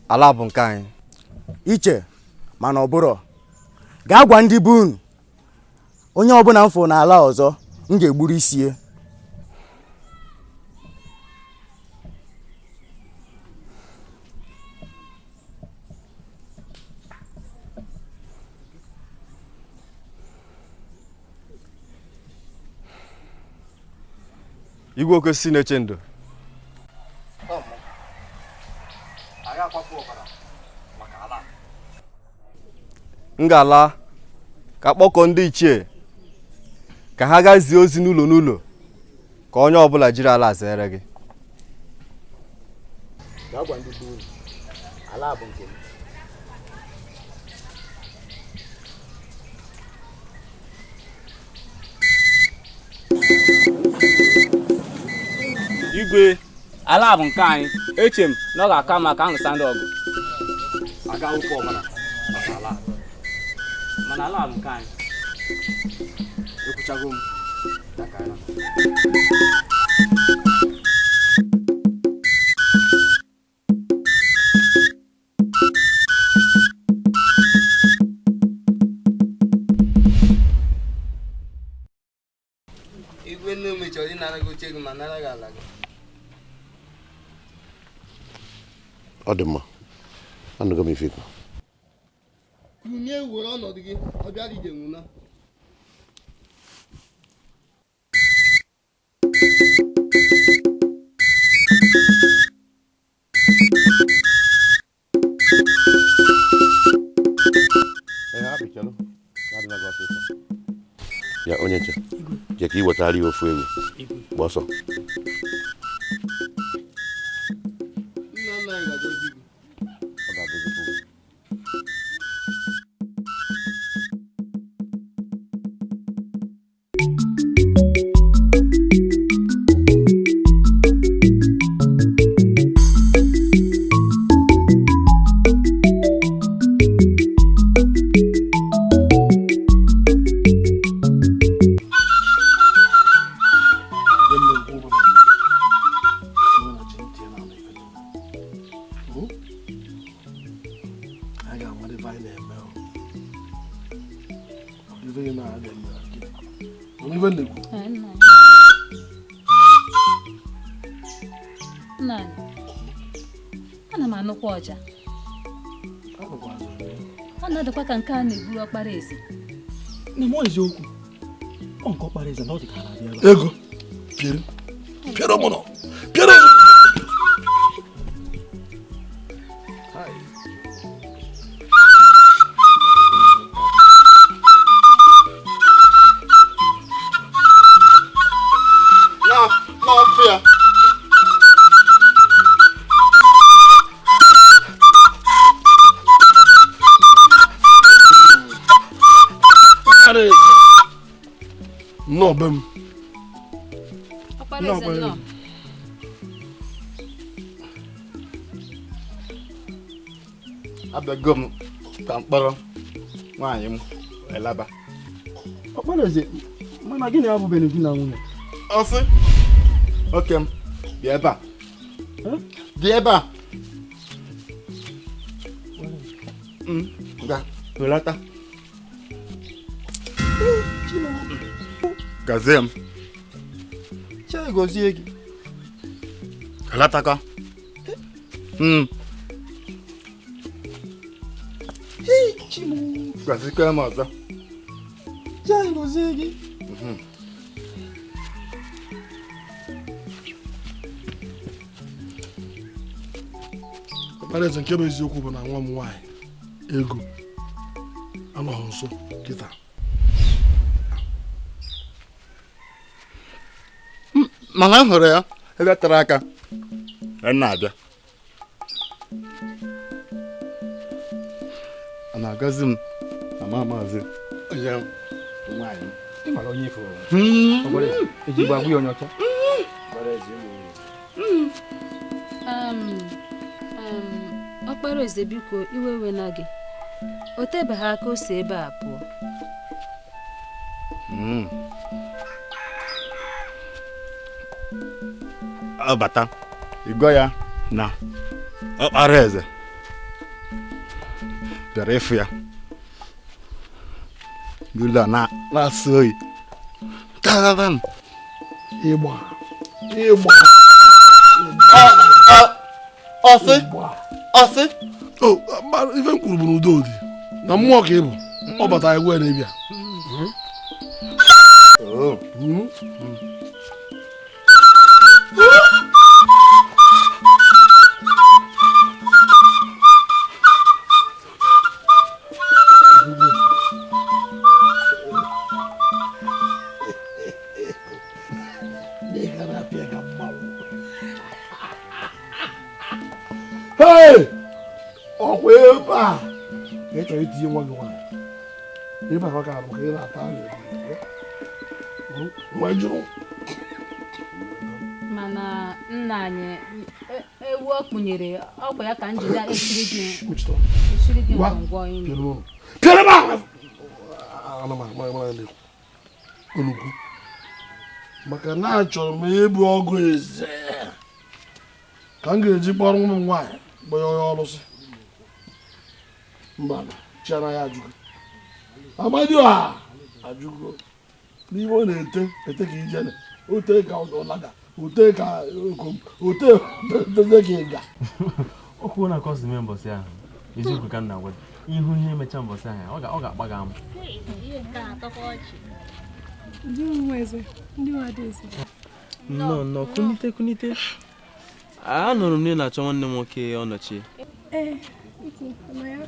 Ala bụ nke anyị. Iche mana ọ bụrụ gaa gwa ndị be unu onye ọbụla m fụrụ n'ala ọzọ m ga-egburu isi ya. Igwe oke osisi na-eche ndụ. M ga-ala ka kpọkọọ ndị ichie ka ha gaa zie ozi n'ụlọ n'ụlọ ka onye ọbụla jiri ala zere gị. Igwe, ala bụ nke anyị. Eche m na ọ ga-aka mma ka a lụsa ndị ọgụ. Mana ala bụ nke anyị. Ekwuchago m. gị ma nara gị ala gị. Ọ dị mma, anụgo m ife ikwu. Kunie were ọnọdụ gị, ọ bịara ije nwụna. Ya onye nche, jee ka ị wetara ya ofu ewu. Gba ọsọ. Nna nna anyị ga-agọzi gị. Ọ ga-agọzikwa gị. Nna anyị, ana m anụkwa ọja. Ọ na-adịkwa ka nke a na-eburu ọkpara eze. Na mụ eziokwu, ọ nke ọkpara eze na ọ dị ka na-abịa ebe a. Ego, piere, piere mụ nọ, piere. N'ọfịa. Nnọọ be m. Ọkpara eze nnọọ. Abịago m ka mkpọrọ nwaanyị m wee laba. Ọkpara eze, mana gịnị abụbeghị di na nwunye? Ọsị, oke m, bịa ebe a. Bịa ebe a. Ngwa, welata. Gazie m. Chai gozie gị. Welataka. Gazikwa m ọzọ. Chai gozie gị. Ọkpara eze, nke bụ eziokwu bụ na nwa m nwaanyị Ego anọghị nso kịta. Mana m hụrụ ya ebe tara aka ọ na-abịa. Ọ na-agọzi m na ma maazị onye nwaanyị m. Ị mara onye ifuru. Eji gba agwụ ya onye ọcha. Ọkpara eze, biko iwe wena gị. O tebeghị aka o si ebe a pụọ. Ọ bata, ịgwa ya na ọkpara eze bịara ịfụ ya n'ụlọ a na-asụ oyi. Ịgba ịgba. Ọsị ọsị. O, ife m kwuru bụ na udo dị na mmụọ ka ị bụ. Ọ bata egwu ya na-ebịa. Hey! Ọkwa ebe a ka ị chọrọ itinye nwa gị nwaanyị. Ebe a ka ọ ka maka ị na-ata ahụ nwa jụrụ. Mana nna anyị, ewu ọ kpụnyere ọkwa ya ka m jide esiri gị ngwongwo imi. Pịara m ahụ! Anụmanụ olugbu. Maka na achọrọ m ịbụ ọgụ eze ka m ga-eji kpọrọ ụmụ m nwaanyị gbanye onye ọlụsị. Mba, chi anaghị ajụgo. Amadioha ajụgo. N'ime ọ na-ete ete ka ijele, o tee ka ọ laga. Ote ka ote dozie ka ịga. Okwu na ka ọ si mee mbọsị ahụ. Eziokwu ka m na-agwa gị. Ihu ihe emecha mbọsị ahụ, ọ ga-akpa gị amụ. Ndị nwe eze, ndị nwe adaeze. Nnọọ nnọọ, kunite kunite. Anụrụ m na ị na-achọ nwanne m nwoke Ọnọchie. Ee, ike, ọ ya?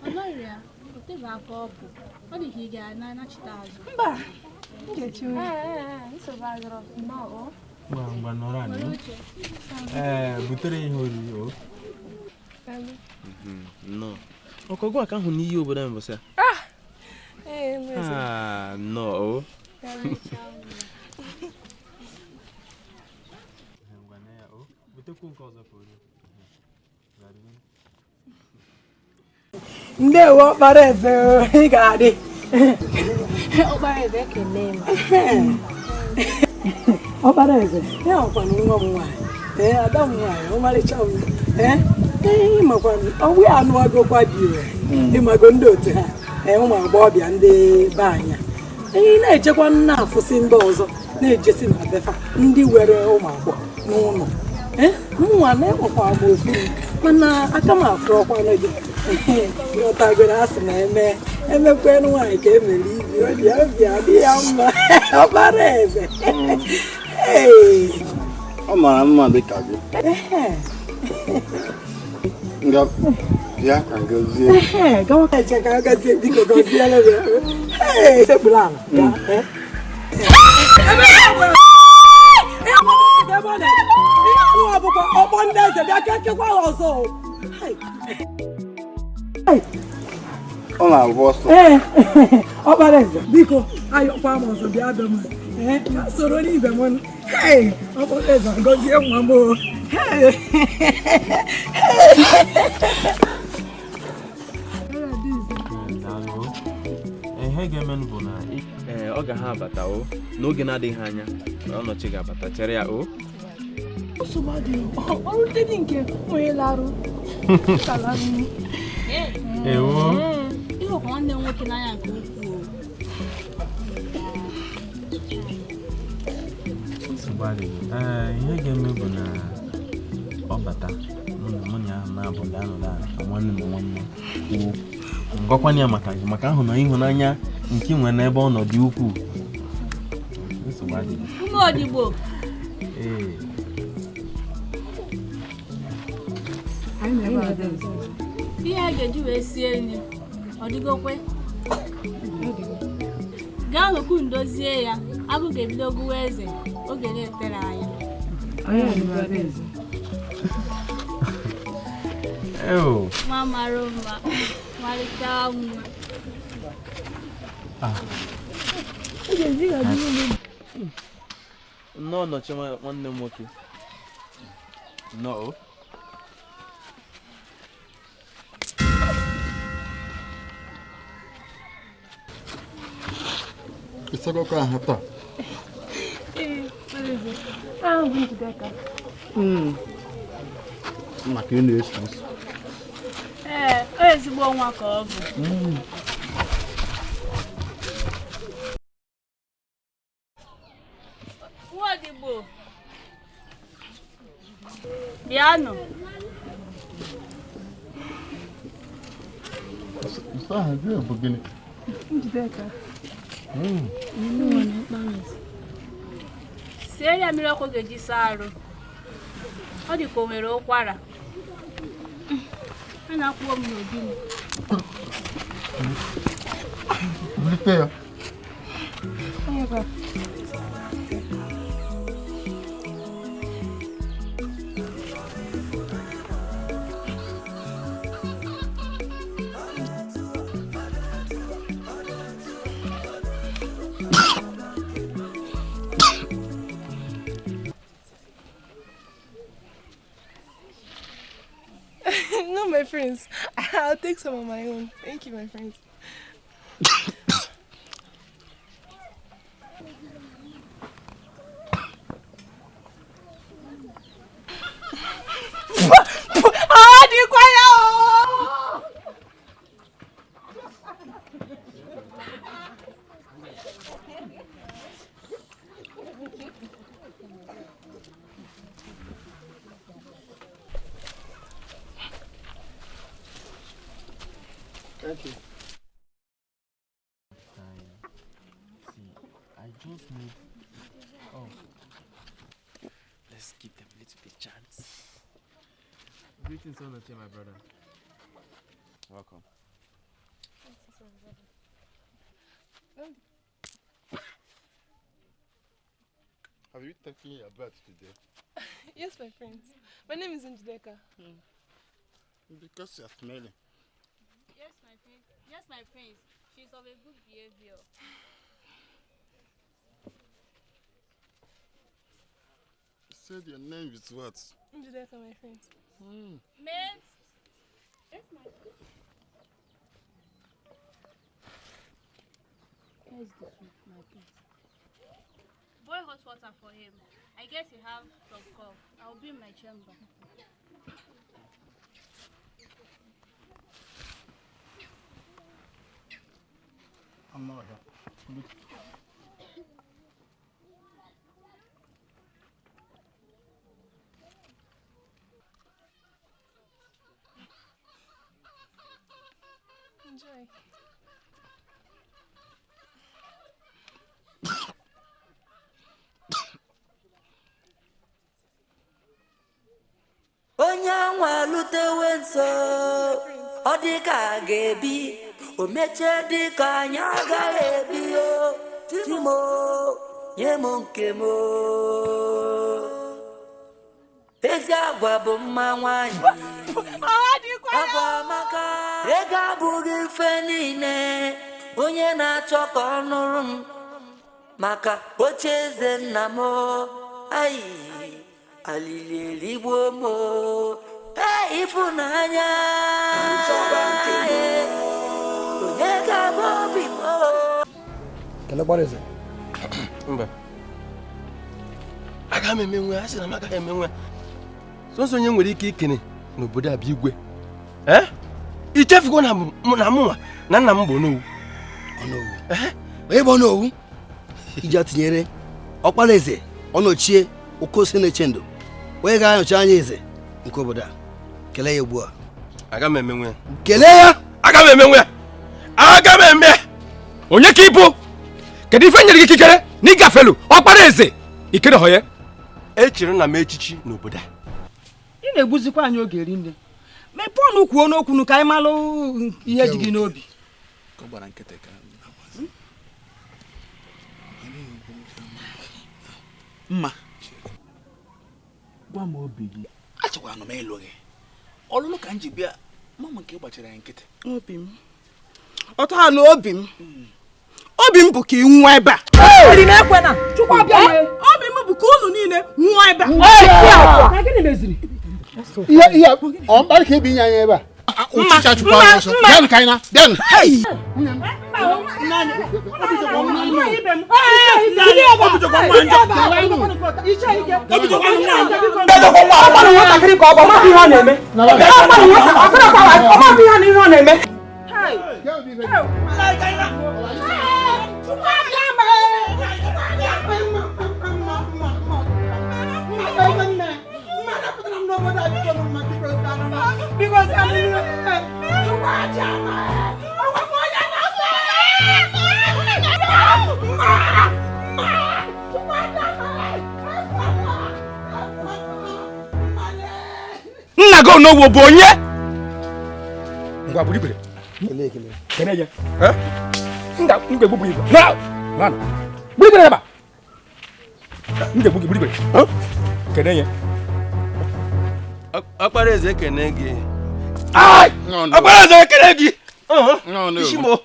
Ọ nọrọ ya, o tebe aka ọ bụ. Ọ dị ka ị ga-anachite azụ. Mba, m ga-eche nri. Nsogbu adịrọ. Nnọọ. Ngwa ngwa nọrọ anị. Ee, butere ihe oriri o. Nnọọ. Ọkọgụ aka ahụ n'iyi obodo anyị mbọsị a. Ee, eze. Ah, nnọọ o. Ndewo ọkpara eze, ị ga-adị. Ọkpara eze ekele m. Ọkpara eze, ya ọkwanụ nwa m nwaanyị. Ee, ada m nwaanyị, ọmarịcha m. Ee, ịmakwanụ, ọgbụ ya anụwagokwa dị ire. Ịmago ndị otu ha, ee, ụmụ agbọghọbịa ndị be anyị. Ee, na-echekwa na-afụsị ndị ọzọ, na-ejesi na befa, ndị were ụmụ agbọghọ n'ụlọ. Ee, nwa na-enwekwa agba ofu mana aka m afụ ọkwa gị. Ghọtagoro asị na eme emekwenụ nwaanyị ka emere ibi obi obi adị ya mma. Ọkpara eze. Ọ mara mma dị ka gị. Nga bịa ka gọzie. Gawa ka eche ka gọzie, biko gọziere m ya. Ee, sekpuru ala. Gaa. Ọkpọ ndị eze bịa ka ekekwa ha ọzọ. Ọ na-agba ọsọ. Ee, ọkpara eze, biko ayọkwa m ọzọ bịa bịa m. Ee, ka soro n'ibe m. Ee, ọkpara eze gọzie nwa m o. Ihe ga-emenụ bụ na ọ ga ha abata o n'oge na-adịghị anya. Ọnọchie ga-abata, chere ya o. Nsogbu adịghị. Ọrụ ndị dị nke onye larụ. Ewo. Ịhụkwa nwanne m nwoke n'anya nke ukwuu. Nsogbu adịghị. Ee, ihe ga-eme bụ na ọ bata, mụ na ya na-abụ ga-anọdụ ala ka nwanne m nwanne kwuo. Ngwakwana ya maka gị, maka ahụ na ịhụnanya nke nwere n'ebe ọ nọ dị ukwuu. Nsogbu adịghị. Ụmụ odigbo. Ee. Ihe a ga-eji wee sie nri, ọ dịgokwe? Gaa n'okwu ndozie ya, agụ ga-ebido gụwa eze oge na-etere anya. Nwa mara mma, marịcha mma. Nnọọ nọchi nwanne m nwoke. Nnọọ. Ịsakọkọ ahụ taa? Ee, ahụ bụ Njideka. Maka ị na-esi isi. Ee, ọ ezigbo nwa ka ọ bụ. Nwaodigbo, bịanụ. Nsọ ahụ gị bụ gịnị? Njideka. Sie ya mmiri ọkụ ga-eji saa arụ. Ọ dị ka o nwere ụkwara. A na-akwụọ m n'obi m. Bulite ya. No, my friends. I'll take some on my own. Thank you, my friends. Okay. See, I just need. Oh, let's give them a little bit chance. Greetings, Onoche, my brother. Welcome. Have you taken your bath today? Yes, my friends. My name is Njideka. Because you're smelling. Yes, my prince. Yes, my prince. She's of a good behavior. You said your name is what? Njideka, my prince. Mate. Yes, my prince. Where is the soup, my prince? Boil hot water for him. I guess he have some cough. I'll be in my chamber. I'm not here. Enjoy. Onye anwa lutewe nso, ọ dị ka a ga-ebi, o mechie dị ka anyị agaghị ebi o. Chimo, nye m nke m o. Ezi agwa bụ mma nwanyị. Agwa amaka. Ego abụghị ife niile, onye na-achọ ka ọ nụrụ m maka oche eze nna m o. Ayi. Alili eligbo m o. Ee, ịfụnanya. Onye ga-abụ obi m o. Kelekwara eze. Mba. Aga m emenwe, a sị na m agaghị emenwe. Sọsọ onye nwere ike ikene n'obodo a bụ igwe. Ichefugo na mụnwa na nna m bụ Onowu. Onowu. Onye bụ Onowu? Iji tinyere ọkpara eze ọnọchie Okosi na-eche ndụ. Onye ga-anọchi anya eze nke obodo a. Kelee ya ugbu a. Aga m emenwe. Kelee ya. Aga m emenwe. Aga m eme. Onye ka ịbụ? Kedu ife nyere gị ikikere na ịgafelu ọkpara eze ikere họ ya? Echere na m echichi n'obodo a. Ị na-egbuzikwa anyị oge rinne. Mepee ọnụ kwuo n'okwu ka anyị malụ ihe ji gị n'obi. Mma, gwa m obi gị. Achọkwara m ịlụ gị. Ọlụlụ ka m ji bịa, mama nke gbachara ya nkịtị. Obi m. Ọtọ obi m. Obi m bụ ka ị nwụọ ebe a. Obi m bụ ka unu niile nwụọ ebe a. Ihe ọ mkparị ka ebi inye anyị ebe a. Ụchịcha chụpụ anyị ọsọ. Bịanụ ka anyị na. Bịanụ. Nna gị Onowu bụ onye? Ngwa buru ibere. Kene ya. Nga ga-egbu igwe. Na! Na. Buru ibere ebe a. M ga-egbu gị buru ibere. Kene ya. Ọkpara eze ekene gị. Ọkpara eze ekene gị. Isi mo.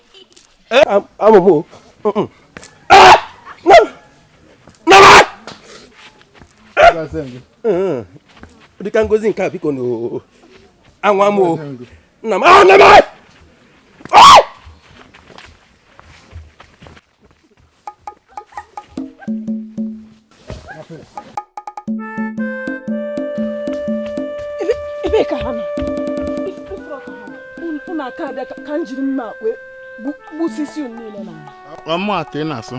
Amụmụ. Na! Dịka ngozi nke a biko na anwa m o. Nna m. Ah, nna m! Ebe ka ha nọ? Unu aka abịa ka m jiri mma wee gbusisi unu niile na ọmụ a ka ị na-asụ.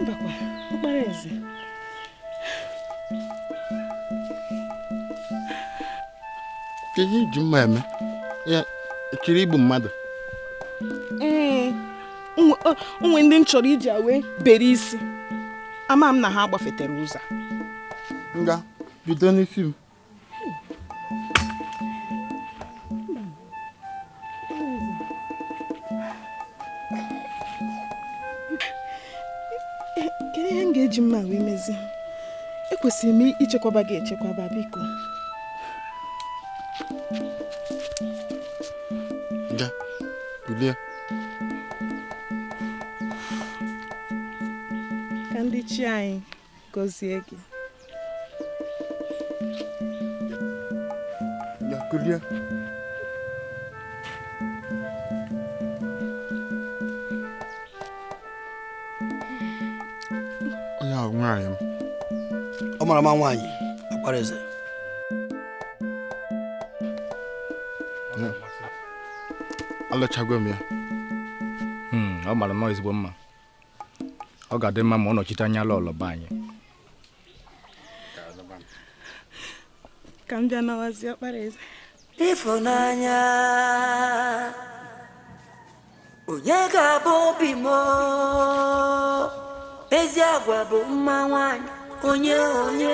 Mbakwa, ọkpara eze. Ka ihe iji mma eme ya chiri igbu mmadụ. Ee, onwe ndị m chọrọ iji a wee bere isi. Ama m na ha gbafetere ụzọ. Nga bido n'isi m. Kedu ihe m ga-eji mma wee mezie? Ekwesịrị m ichekwaba gị echekwaba, biko. Nga bilie. Ka ndị chi anyị gọzie gị. Nga kulie. Onye ahụ nwaanyị m. Ọ mara mma nwaanyị, ọkpara eze. Alụchago m ya. Ọ mara nnọọ ezigbo mma. Ọ ga-adị mma ma ọ nọchite anya lọlọ be anyị. Ka m bịa nawazie, ọkpara eze. Ịfụnanya onye ga-abụ obi m? Ezi agwa bụ mma nwanyị. Onye onye